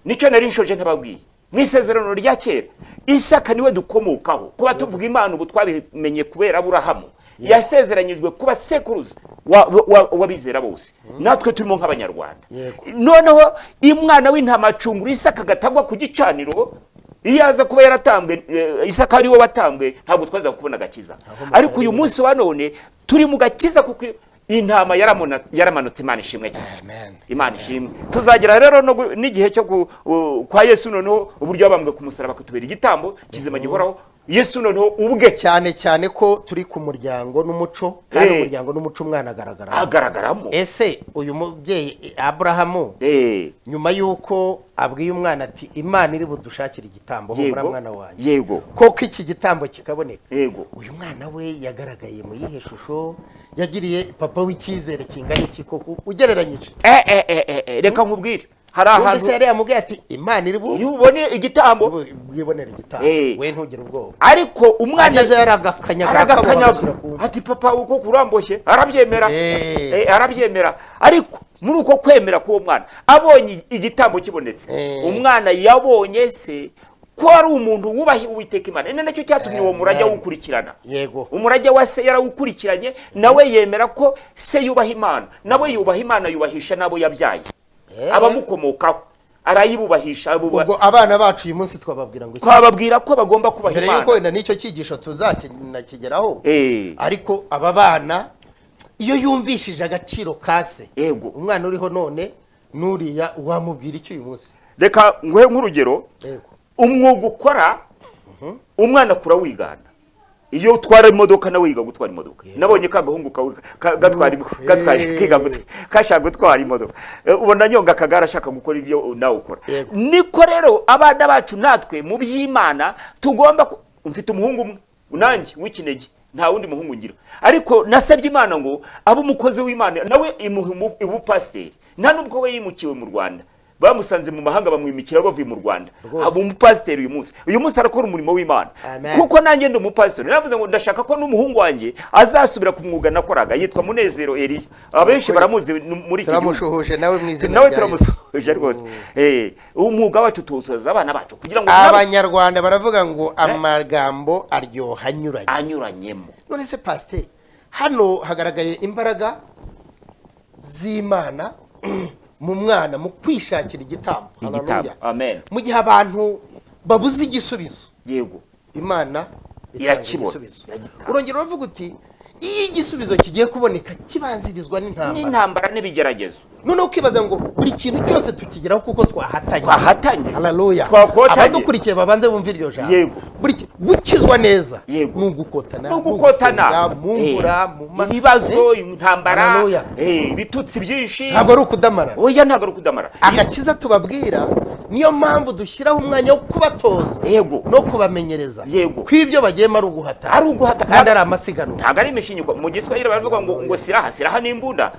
Nicyo nari nshoje ntababwiye. Mu isezerano rya kera, Isaka niwe dukomokaho. Kuba tuvuga Imana ubu twabimenye kubera Aburahamu. Yasezeranyijwe kuba sekuruza w'abizera bose, natwe turimo nk'Abanyarwanda. Noneho iyo umwana w'intama acungura Isaka agatagwa ku gicaniro. Iyo aza kuba yaratambwe, Isaka ari we watambwe, ntabwo twaza kubona agakiza. Ariko uyu munsi wa none turi mu gakiza kuko intama yaramanutse. Imana ishimwe cyane. Amen. Imana ishimwe. Tuzagera rero n'igihe cyo kwa Yesu, noneho uburyo yabambwe ku musaraba akatubera igitambo kizima gihoraho. Yesu noneho ubwe. Cyane cyane ko turi ku muryango n'umuco, kandi umuryango n'umuco umwana agaragara Agaragaramo. Ese uyu mubyeyi Aburahamu, nyuma y'uko abwiye umwana ati: "Imana iri budushakire igitambo, humura mwana wanjye," koko iki gitambo kikaboneka, uyu mwana we yagaragaye mu yihe shusho? Yagiriye papa w'icyizere kingana iki koko ugereranyije? Reka nkubwire, hari Ubundi ahantu se yari yamubwiye ati: "Imana iri bu Iyo ubone igitambo, bwibonere igitambo, we ntugire ubwoba." Ariko umwana Ageze yaragakanyaga, aragakanyaga, agashyira ku ati: "Papa, uko kuramboshye." Arabyemera. Arabyemera, ariko muri uko kwemera k'uwo mwana, abonye igitambo kibonetse, umwana yabonye se ko ari umuntu wubaha Uwiteka Imana. Ni nacyo cyatumye uwo murage awukurikirana. Umurage wa se yarawukurikiranye, nawe yemera ko se yubaha Imana, nawe yubaha Imana, yubahisha n'abo yabyaye, abamukomokaho arayibubahisha Ubwo abana bacu uyu munsi twababwira ngo iki? Twababwira ko bagomba kubaha Mbere y'uko Imana. wenda n'icyo cyigisho tuzakinakigeraho, ariko aba bana iyo yumvishije agaciro ka se, umwana uriho none n'uriya, wamubwira icyo uyu munsi? Reka nguhe nk'urugero. Umwuga ukora, umwana akura wigana. Iyo utwara imodoka, nawe yiga gutwara imodoka. Nabonye ka gahungu kawe gatwara kiga kashaka gutwara imodoka. Ubona nyonga akagare ashaka gukora ibyo nawe ukora. Niko rero abana bacu natwe mu by'Imana tugomba mfite umuhungu umwe nanjye w'ikinege, nta wundi muhungu ngira, ariko nasabye Imana ngo abe umukozi w'Imana, nawe imuhe ubupasiteri. Nta nubwo we yimukiwe mu Rwanda, bamusanze mu mahanga bamwimikira bavuye mu Rwanda. Aba umupasiteri uyu munsi. Uyu munsi arakora umurimo w'Imana. Amen. Kuko nanjye ndi umupasiteri, naravuze ngo ndashaka ko n'umuhungu wanjye azasubira ku mwuga nakoraga. Yitwa Munezero Eliya, abenshi baramuzi muri iki gihugu. Turamushuhuje nawe mu izina Nawe rya Yesu. turamusuhuje rwose. Umwuga wacu tuwutoza abana bacu kugira ngo nabo Abanyarwanda baravuga ngo amagambo aryoha anyuranye. Anyuranyemo. None se pasiteri, hano hagaragaye imbaraga z'Imana mu mwana mu kwishakira igitambo. Igitambo. Hallelujah. Amen. Mu gihe abantu babuze igisubizo, Imana itanga Irakibona. igisubizo. Iragitanga. Urongera uravuga uti iyo igisubizo kigiye kuboneka kibanzirizwa n'intambara. N'intambara n'ibigeragezo. Noneho ukibaza ngo buri kintu cyose tukigeraho kuko twahatanye. Twahatanye. Haleluya. Twakotanye. Abadukurikiye babanze bumve iryo jambo. Gukizwa neza ni ugukotana, Ni ugukotana. ni ugusenga, mu mvura, mu Ibibazo, intambara, Haleluya. Ibitutsi byinshi. Ntabwo ari ukudamarara. Oya, ntabwo ari ukudamara. Agakiza tubabwira, niyo mpamvu dushyiraho umwanya wo kubatoza no kubamenyereza ko ibyo bagiyemo ari uguhatana, Ari uguhatana. kandi ari amasiganwa. Ntabwo ari imishinyiko. Mu Giswahili baravuga ngo silaha, silaha ni imbunda,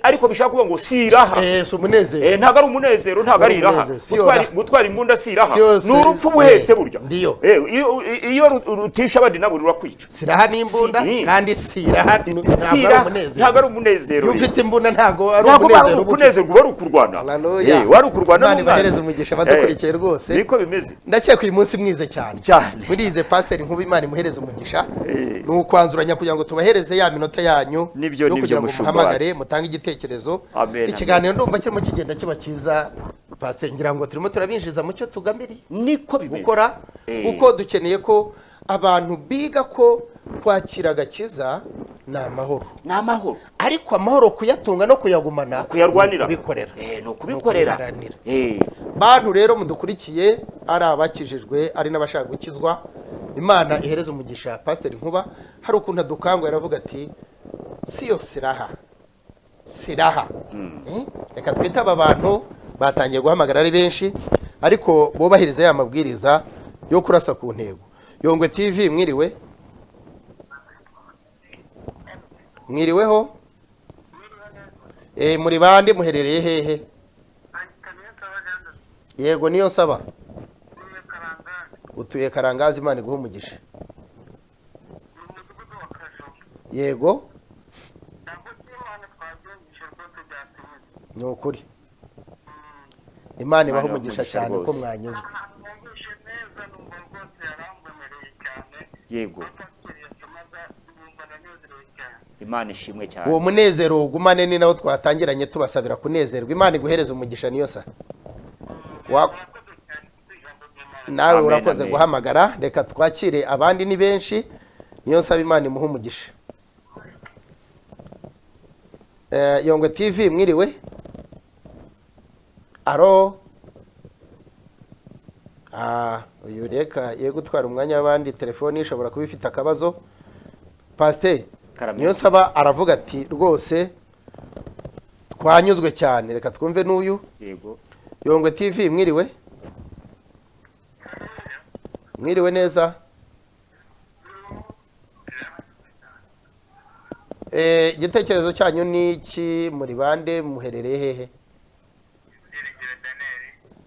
ariko bishaka kuvuga ngo si iraha. Si umunezero. Ntabwo ari umunezero, ntabwo ari iraha. Umunezero, si yoraha. Gutwara imbunda si iraha. Si yose, Ni urupfu buhetse burya. Ndiyo. Iyo rutisha abandi nabo rurakwica. Siraha n'imbunda, kandi siraha ntabwo Si ari iraha, umunezero. Ntabwo ari umunezero. Iyo ufite imbunda ntabwo ari Ntabwo ari umunezero uba ufite. ukunezerwa, uba ari ukurwana. Haleluya. Wari ukurwana Imana n'umwanzi. ibahereze umugisha abadukurikiye rwose. Niko bimeze. Ndakeka uyu munsi mwize cyane. Cyane. Murize. Pasiteri Nkuba, Imana imuhereze umugisha. Ni ukwanzuranya kugira ngo tubahereze ya minota yanyu Nibyo, yo nibyo, kugira ngo mushumba muhamagare mutange igitekerezo. Amen. Ikiganiro ndumva kirimo kigenda kiba cyiza, pasiteri. Ngira ngo turimo turabinjiza mu cyo tugambiriye Niko bimeze. gukora, kuko dukeneye ko abantu biga ko kwakira agakiza ni amahoro, Ni amahoro. ariko amahoro kuyatunga no kuyagumana Kuyarwanira. ni ukubikorera. Ni ukubikorera. Ni ukubiharanira. Bantu rero mudukurikiye, ari abakijijwe ari n'abashaka gukizwa, Imana ihereze umugisha Pasiteri Nkuba. Hari ukuntu adukangura, aravuga ati: "Siyo silaha, silaha." Reka twite aba bantu batangiye guhamagara ari benshi, ariko bubahiriza ya mabwiriza yo kurasa ku ntego. Yongwe TV, mwiriwe, mwiriweho. Muri bande? Muherereye hehe? Yego, niyo nsaba. Utuye Karangazi? Imana iguhe umugisha. Yego, ni ukuri Imana ibahe Imana umugisha ibahe umugisha cyane ko rwose. mwanyuzwe. Yego, Imana ishimwe cyane. Uwo munezero ugumane, ni nawo twatangiranye tubasabira kunezerwa. Imana iguhereze umugisha, niyo sa. Nawe Amen, urakoze amen. guhamagara. Reka twakire abandi, ni benshi. Niyo nsaba Imana imuha umugisha. Yongwe TV, mwiriwe? Aro, uyu reka ye gutwara umwanya w'abandi, telefoni ishobora kuba ifite akabazo. Pasiteri Karame. Niyo nsaba aravuga ati rwose twanyuzwe cyane. Reka twumve n'uyu. Yego. Yongwe TV, mwiriwe? Mwiriwe neza? Igitekerezo cyanyu ni iki? Muri bande? Muherereye hehe? Byiringiro Daniel.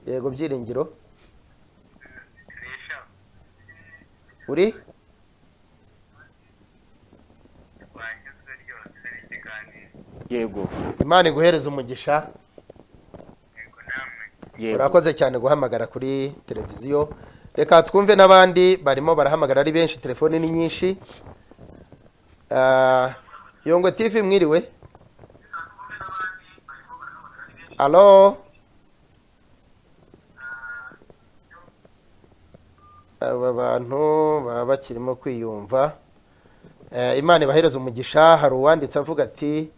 Yego, Byiringiro. Nisha. Uri? Wanyuzwe ryose n'ikiganiro. Yego. Imana iguhereze umugisha. Yego, namwe. Yego. Urakoze cyane guhamagara kuri televiziyo. Reka twumve n'abandi barimo barahamagara ari benshi, telefoni ni nyinshi. Yongwe TV, mwiriwe? Alo, aba bantu baba bakirimo kwiyumva. Imana ibahereze umugisha. Hari uwanditse avuga ati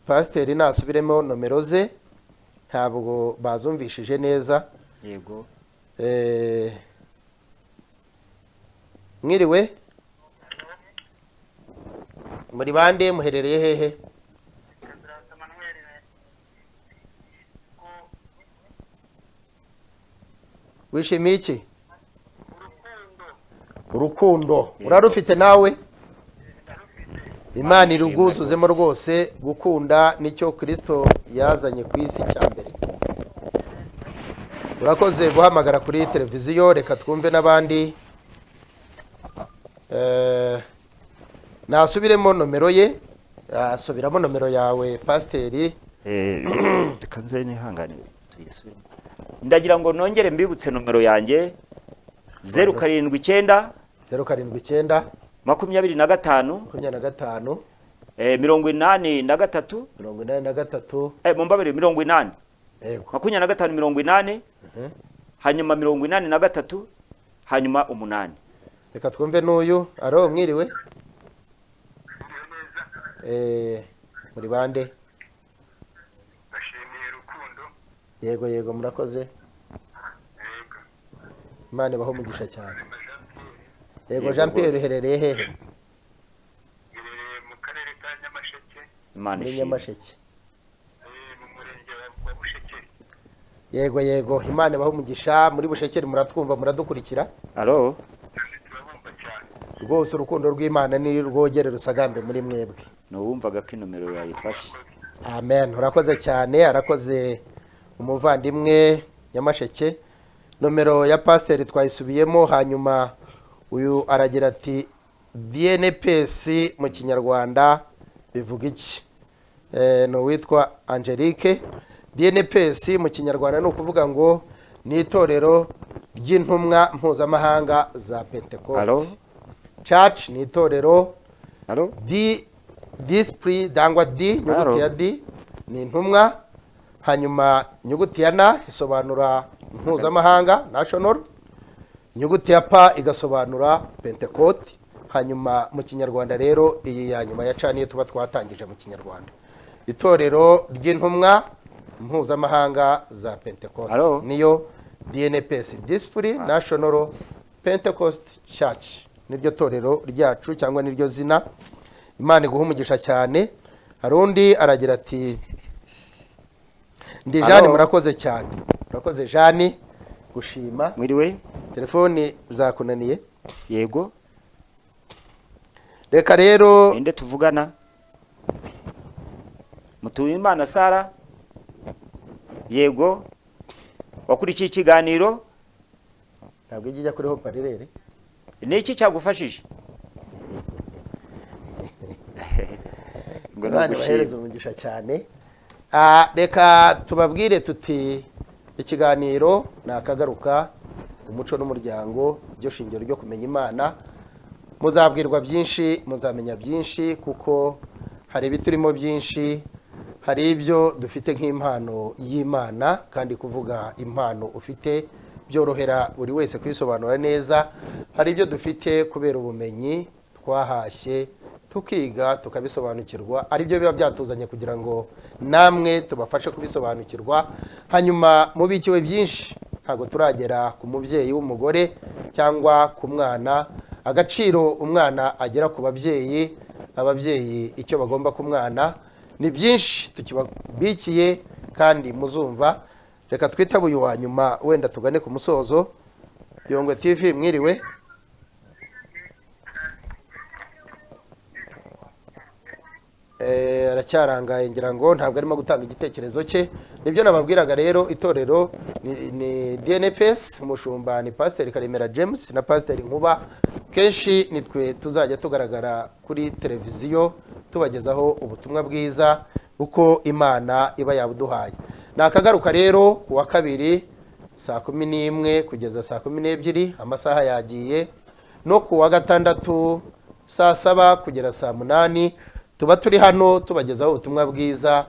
pasiteri nasubiremo nomero ze, ntabwo bazumvishije neza. Yego. Mwiriwe? Muri bande? Muherereye hehe? Kaziranza Manuel ko. Wishimiye iki? Urukundo. Urukundo urarufite nawe? Imana Imana iruguzuzemo rwose. Rwose gukunda nicyo Kirisito yazanye ku isi cya mbere. Urakoze guhamagara kuri televiziyo. Reka twumve n'abandi. Nasubiremo nomero ye, asubiramo nomero yawe, pasiteri. Reka nze nihangane tuyisubiremo. Ndagira ngo nongere mbibutse nomero yanjye: 079 079 25 25 83 83. Mumbabarire, 80. Yego. 25 80, hanyuma 83, hanyuma 8. Reka twumve n'uyu. Aro, mwiriwe? Muri bande? Bashimiye urukundo. Yego yego, murakoze. Yego. Imana ibahe umugisha cyane. Jean Pierre. Yego. Yego Jean Pierre, rwose. uherereye hehe? Iherereye mu karere ka Nyamasheke. Imana Muri ishimwe. Nyamasheke. Mu murenge wa Bushekeri. Yego yego, Imana ibahe umugisha. Muri Bushekeri muratwumva, muradukurikira? Alo. Turabumva cyane. Rwose urukundo rw'Imana ni rwogere rusagambe muri mwebwe. Nuwumvaga ko inomero yayifashe. Amen. Urakoze cyane. Arakoze umuvandimwe Nyamasheke. Nomero ya pasiteri twayisubiyemo. Hanyuma uyu aragira ati DNPS mu Kinyarwanda bivuga iki? Ni uwitwa Angelique. DNPS mu Kinyarwanda ni ukuvuga ngo ni itorero ry'intumwa mpuzamahanga za Pentecote. Alo. Church ni itorero. Alo. D, disipuri cyangwa D, inyuguti Alo. ya D ni intumwa, hanyuma inyuguti ya N isobanura mpuzamahanga, national, inyuguti ya P igasobanura Pentecote. Hanyuma mu Kinyarwanda rero iyi ya nyuma ya C niyo tuba twatangije mu Kinyarwanda, itorero ry'intumwa mpuzamahanga za Pentecote. Alo. Niyo DNPS, Disipuri National Pentecost Church, niryo torero ryacu cyangwa niryo zina. Imana iguha umugisha cyane. Hari undi aragira ati ndi Alo. Jani. Murakoze cyane, murakoze Jani gushima. Mwiriwe? Telefoni zakunaniye? Yego. Reka rero. Ninde tuvugana? Mutuyimana Sara. Yego, wakurikiye ikiganiro? Ntabwo ijya ijya kuri hoparirere. Ni iki cyagufashije ngo ni Imana ugushima. ibahereze umugisha cyane. Reka tubabwire tuti ikiganiro ni akagaruka, umuco n'umuryango byo shingiro ryo kumenya Imana. Muzabwirwa byinshi, muzamenya byinshi, kuko hari ibiturimo byinshi, hari ibyo dufite nk'impano y'Imana. Kandi kuvuga impano ufite Byorohera buri wese kwisobanura neza. Hari ibyo dufite kubera ubumenyi twahashye, tukiga, tukabisobanukirwa, aribyo biba byatuzanye kugira ngo namwe tubafashe kubisobanukirwa. Hanyuma mubikiwe byinshi, ntabwo turagera ku mubyeyi w'umugore cyangwa ku mwana, agaciro umwana agera ku babyeyi, ababyeyi icyo bagomba ku mwana. Ni byinshi tukibabikiye kandi muzumva. Reka twitabe uyu wa nyuma, wenda tugane ku musozo. Yongwe TV, mwiriwe? Aracyarangaye, ngira ngo ntabwo arimo gutanga igitekerezo cye. Nibyo nababwiraga rero, itorero ni DNPS, umushumba ni Pasiteri Karemera James na Pasiteri Nkuba. Kenshi nitwe tuzajya tugaragara kuri televiziyo tubagezaho ubutumwa bwiza uko Imana iba yabuduhaye. Ni akagaruka rero ku wa kabiri saa 11 kugeza saa 12, amasaha yagiye, no ku wa gatandatu saa 7 kugera saa 8 tuba turi hano tubagezaho ubutumwa bwiza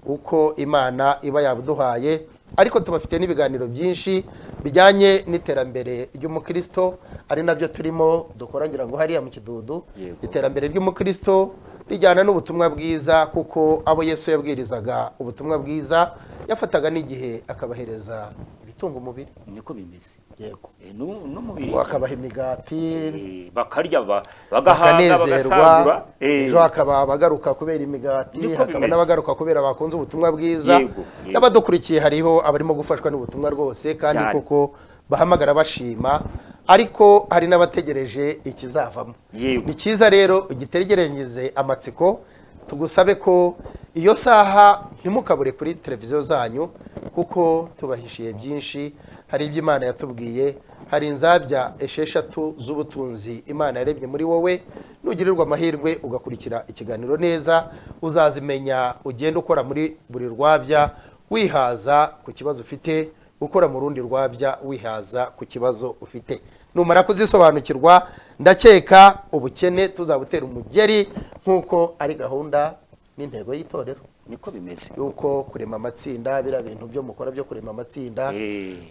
uko Imana iba yabuduhaye. Ariko tubafite n'ibiganiro byinshi bijyanye n'iterambere ry'umukristo, ari nabyo turimo dukora, ngira ngo hariya mu Kidudu. Iterambere ry'umukristo rijyana n'ubutumwa bwiza, kuko abo Yesu yabwirizaga ubutumwa bwiza yafataga n'igihe akabahereza ibitunga umubiri. Niko bimeze. Yego. N'umubiri. Akabaha imigati, bakarya, bagahaga, bakanezerwa. Bagasagura. Ejo hakaba abagaruka kubera imigati, Niko hakaba bimeze. n'abagaruka kubera bakunze ubutumwa bwiza. Yego, yego. N'abadukurikiye, hariho abarimo gufashwa n'ubutumwa rwose kandi koko bahamagara bashima, ariko hari n'abategereje ikizavamo. Ni cyiza rero ugitegereranyirize amatsiko. Tugusabe ko iyo saha ntimukabure kuri televiziyo zanyu, kuko tubahishiye byinshi. Hari ibyo Imana yatubwiye, hari inzabya 6 z'ubutunzi Imana yarebye muri wowe. Nugirirwa amahirwe ugakurikira ikiganiro neza, uzazimenya, ugenda ukora muri buri rwabya wihaza ku kibazo ufite, ukora mu rundi rwabya wihaza ku kibazo ufite. Numara kuzisobanukirwa, ndakeka ubukene tuzabutera umugeri, nk'uko ari gahunda n'intego y'itorero. Niko bimeze. Yuko kurema amatsinda, biriya bintu byo mukora byo kurema amatsinda,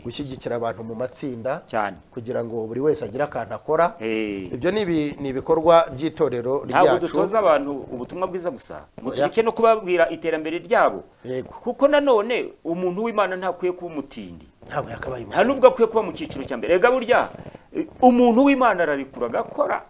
gushyigikira abantu mu matsinda kugira ngo buri wese agire akantu akora, ibyo ni ibikorwa by'itorero Ntabwo ryacu. dutoza abantu ubutumwa bwiza gusa, ngo tureke no kubabwira iterambere ryabo. Kuko nanone umuntu w'Imana ntakwiye kuba umutindi. Ntabwo yakabaye. Nta nubwo akwiye kuba mu cyiciro cya mbere. Erega burya umuntu w'Imana ararekura agakora,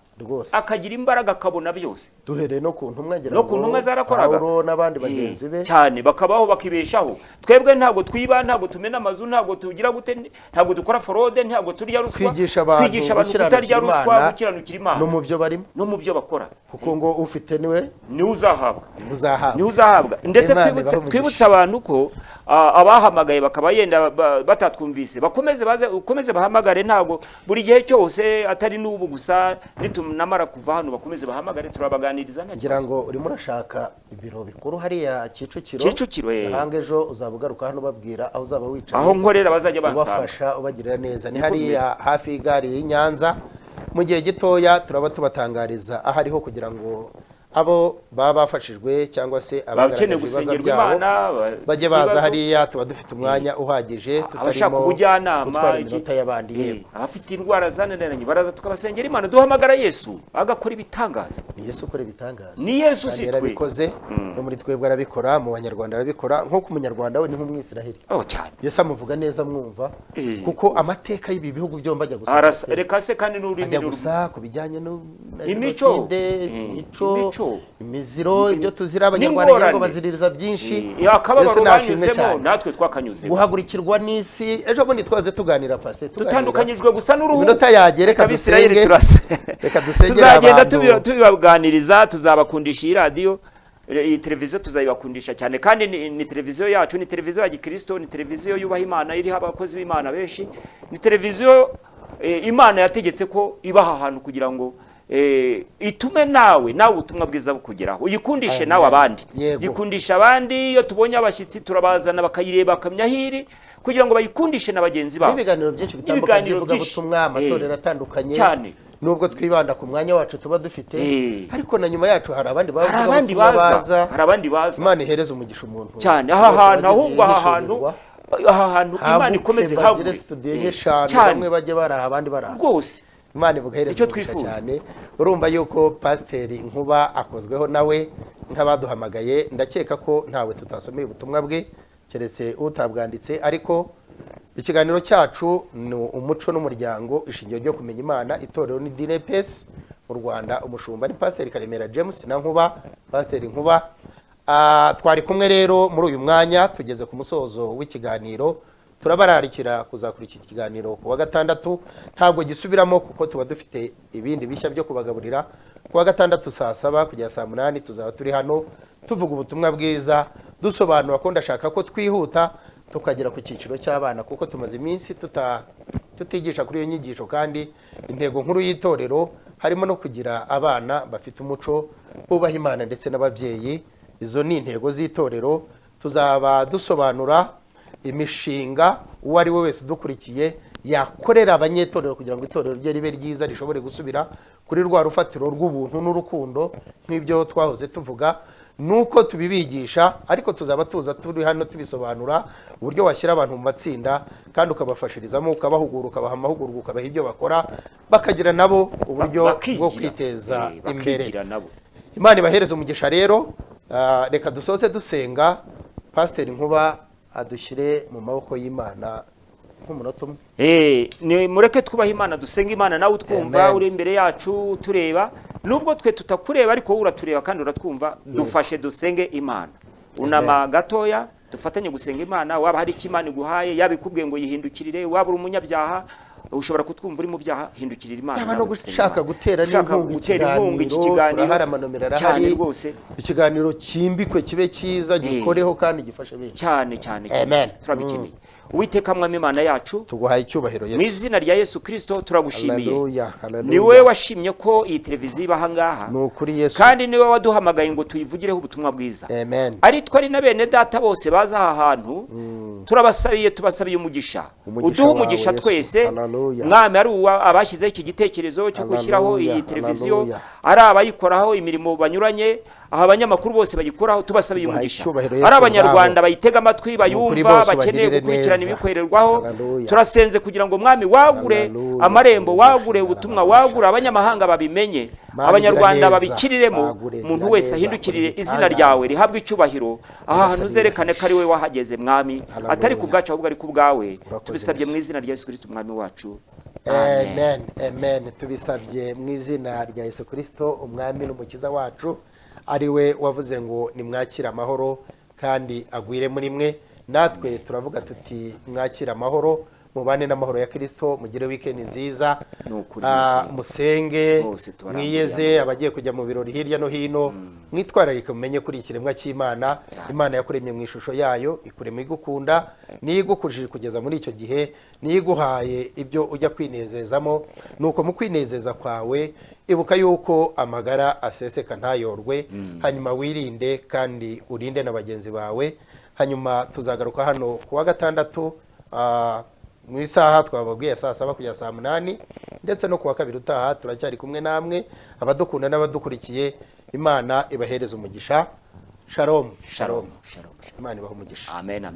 akagira imbaraga, akabona byose. Duhereye no ku ntumwa, ngira No ku ngo ntumwa zarakoraga. Pawulo n'abandi bagenzi be. Cyane, bakabaho, bakibeshaho. Twebwe ntabwo twiba, ntabwo tumena amazu, ntabwo tugira gute, ntabwo dukora forode, ntabwo turya ruswa. Twigisha abantu Twigisha abantu kutarya gukiranukira ruswa, Imana gukiranukira Imana no mu byo barimo, no mu byo bakora. Kuko ngo ufite niwe Niwe uzahabwa. uzahabwa. Niwe uzahabwa. Ndetse Imana ibahe umugisha. twibutse abantu ko abahamagaye bakaba yenda batatwumvise, bakomeze baze, ukomeze bahamagare. Ntabwo buri gihe cyose atari n'ubu gusa, nitunamara kuva hano bakomeze bahamagare, turabaganiriza nta Ngira kibazo. ngo urimo urashaka ibiro bikuru hariya Kicukiro. Kicukiro. Gahanga, ejo uzaba ugaruka hano ubabwira aho uzaba wicaye, Aho nkorera bazajya bansanga. ubafasha, ubagirira neza. Ni Niko hariya hafi y'igare y'i Nyanza. Mu gihe gitoya turaba tubatangariza aho ariho, kugira ngo abo baba bafashijwe cyangwa se abagaragaje Abakeneye ibibazo gusengerwa byabo Imana, bajye bafite baza ibibazo. hariya. Tuba dufite umwanya uhagije, Abashaka tutarimo ubujyanama, gutwara iminota y'abandi. Yego. Abafite indwara zananiranye baraza tukabasengera Imana. Duhamagara Yesu agakora ibitangaza. Ni Yesu ukora ibitangaza. Ni Yesu, Kandi si twe. yarabikoze no muri twebwe, arabikora mu Banyarwanda, arabikora nk'uko Umunyarwanda we ni nk'Umwisiraheli. Oh, cyane. Yesu amuvuga neza, mwumva, kuko amateka y'ibi bihugu byombi ajya gusa. Arasa reka se, kandi n'ururimi Ajya gusa ku bijyanye na Imico. jenoside, imico, Imico. imiziro, ibyo tuzira Abanyarwanda ngira ngo N'ingorane. baziririza byinshi. Akababaro Yesu nashimwe banyuzemo, cyane. natwe twakanyuzemo. Guhagurikirwa n'isi, ejo bundi twaze tuganira, pasiteri, tuganira. Dutandukanyijwe gusa n'uruhu. Iminota yagiye, reka Abisirayeli dusenge. turasa. Reka dusengere Tuzagenda abantu. tubibaganiriza, tuzabakundisha iyi radiyo, iyi televiziyo tuzayibakundisha cyane. Kandi ni televiziyo yacu, ni televiziyo ya gikristo, ni televiziyo yubaha Imana, iriho abakozi b'Imana benshi, ni televiziyo Imana yategetse ko ibaha ahantu kugira ngo itume nawe ubutumwa bwiza bukugeraho, uyikundishe Amen. nawe abandi. Yikundisha abandi. Iyo tubonye abashyitsi turabazana, bakayireba, bakamenya aho iri, kugira ngo bayikundishe na bagenzi babo. N'ibiganiro byinshi bitandukanye N'ibiganiro byinshi. by'ivugabutumwa, amatorero atandukanye. Cyane. Nubwo twibanda ku mwanya wacu tuba dufite, ariko na nyuma yacu hari abandi Hari abandi bavugabutumwa baza, baza. hari abandi baza. Imana ihereze umugisha umuntu Cyane. Aha wese hantu, wagize ahubwo aha hantu ihishurirwa. Aha hantu Imana Haguke, ikomeze bagire hagure. studio nk'eshanu, Cyane. bamwe bajye baraha, abandi baraha. Rwose. Imana ibugahereza Icyo umugisha twifuza. cyane. Urumva yuko Pasiteri Nkuba akozweho nawe nk'abaduhamagaye. Ndakeka ko ntawe tutasomeye ubutumwa bwe, keretse utabwanditse. Ariko ikiganiro cyacu ni umuco n'umuryango, ishingiro ryo kumenya Imana. Itorero ni Dinepesi mu Rwanda, umushumba ni Pasiteri Karemera James na Nkuba, Pasiteri Nkuba. Twari kumwe rero muri uyu mwanya, tugeze ku musozo w'ikiganiro. Turabararikira kuzakurikira ikiganiro ku wa gatandatu. Ntabwo gisubiramo kuko tuba dufite ibindi bishya byo kubagaburira. Ku wa gatandatu saa 7 kugera saa 8 tuzaba turi hano tuvuga ubutumwa bwiza, dusobanura ko ndashaka ko twihuta tukagera ku cyiciro cy'abana, kuko tumaze iminsi tutigisha kuri iyo nyigisho, kandi intego nkuru y'itorero harimo no kugira abana bafite umuco, bubaha Imana ndetse n'ababyeyi. Izo ni intego z'itorero. Tuzaba dusobanura imishinga uwo ari we wese udukurikiye yakorera abanyetorero kugira ngo itorero rye ribe ryiza, rishobore gusubira kuri rwa rufatiro rw'ubuntu n'urukundo nk'ibyo twahoze tuvuga, nuko tubibigisha. Ariko tuzaba tuza turi hano tubisobanura, uburyo washyira abantu mu matsinda kandi ukabafashirizamo, ukabahugura, ukabaha amahugurwa, ukabaha ibyo bakora, bakagira nabo uburyo Bakigira. bwo kwiteza imbere. Bakigira nabo. Imana ibahereze umugisha rero. Reka dusoze dusenga. Pasiteri Nkuba adushyire mu maboko y'Imana nk'umunota umwe. Ni mureke twubahe Imana, dusenga Imana. Nawe utwumva, Amen. uri imbere yacu tureba, nubwo twe tutakureba ariko wowe uratureba kandi uratwumva. Dufashe dusenge Imana. Unama gatoya, dufatanye gusenga Imana. Waba hari icyo Imana iguhaye, yaba ikubwiye ngo yihindukirire, waba uri umunyabyaha, ushobora kutwumva uri mu byaha, hindukirira Imana. Yaba Nawe no dusenge gushaka Imana. gutera Ushaka n'inkunga gutera inkunga iki ikiganiro, kiganiro, turahari, amanomero cyane arahari. Rwose. Ikiganiro cyimbikwe, kibe cyiza, gikoreho kandi gifashe benshi. Cyane cyane cyane. Amen. Turabikeneye. Uwiteka Mwami Imana yacu, Tuguhaye icyubahiro, mu Yesu. izina rya Yesu Kirisito turagushimiye. Haleluya, haleluya. Ni wowe washimye ko iyi televiziyo iba ahangaha, Ni ukuri, Yesu. kandi niwe waduhamagaye ngo tuyivugireho ubutumwa bwiza. Amen. Ari twe, ari na bene data bose baza aha hantu, turabasabiye, tubasabiye umugisha. Umugisha Uduhe wawe, umugisha Yesu. twese. Haleluya. Mwami, ari abashyizeho iki gitekerezo cyo gushyiraho Haleluya, iyi televiziyo, haleluya. ari abayikoraho imirimo banyuranye, aha abanyamakuru bose bayikoraho, tubasabiye Ubahaye umugisha. icyubahiro, Yesu, Ari abanyarwanda ubwabo. bayitega amatwi, Ni ukuri, bayumva, bose bakeneye ubagirire gukurikirana neza. ibikorerwaho, Haleluya. turasenze kugira ngo Mwami wagure Haleluya. amarembo, wagure Haleluya. ubutumwa, wagure abanyamahanga babimenye, Mana, abanyarwanda gira neza. babikiriremo, Bagure, umuntu gira wese neza, ahindukirire ukora izina ibitangaza. ryawe rihabwe icyubahiro. Aha hantu Nyagasani, uzerekane ko ari wowe wahageze, Mwami, Haleluya. atari ku bwacu ahubwo ari ku bwawe. Urakoze, Tubisabye Yesu. mu izina rya Yesu Kristo Umwami wacu. Amen, amen. Tubisabye mu izina rya Yesu Kirisito, Umwami n'Umukiza wacu, ari we wavuze ngo nimwakire amahoro kandi agwire muri mwe. Natwe turavuga tuti mwakire amahoro, mubane n'amahoro ya Kirisito, mugire wikendi nziza. Ni ukuri, ni ukuri. Musenge, Bose tubaramburiye. mwiyeze. Abagiye kujya mu birori hirya no hino, mwitwararike, mumenye kuri ikiremwa cy'Imana. Imana yakuremye mu ishusho yayo, ikurema igukunda, niyo igukujije kugeza muri icyo gihe, niyo iguhaye ibyo ujya kwinezezamo. Nuko mu kwinezeza kwawe ibuka yuko amagara aseseka ntayorwe, hanyuma wirinde kandi urinde na bagenzi bawe. Hanyuma tuzagaruka hano ku wa gatandatu, mu isaha twababwiye, saa 7 kugeza saa 8, ndetse no ku wa kabiri utaha turacyari kumwe namwe. Abadukunda n'abadukurikiye, Imana ibahereze umugisha. Shalom, shalom. Shalom, shalom. Imana ibahe umugisha. Amen, amen.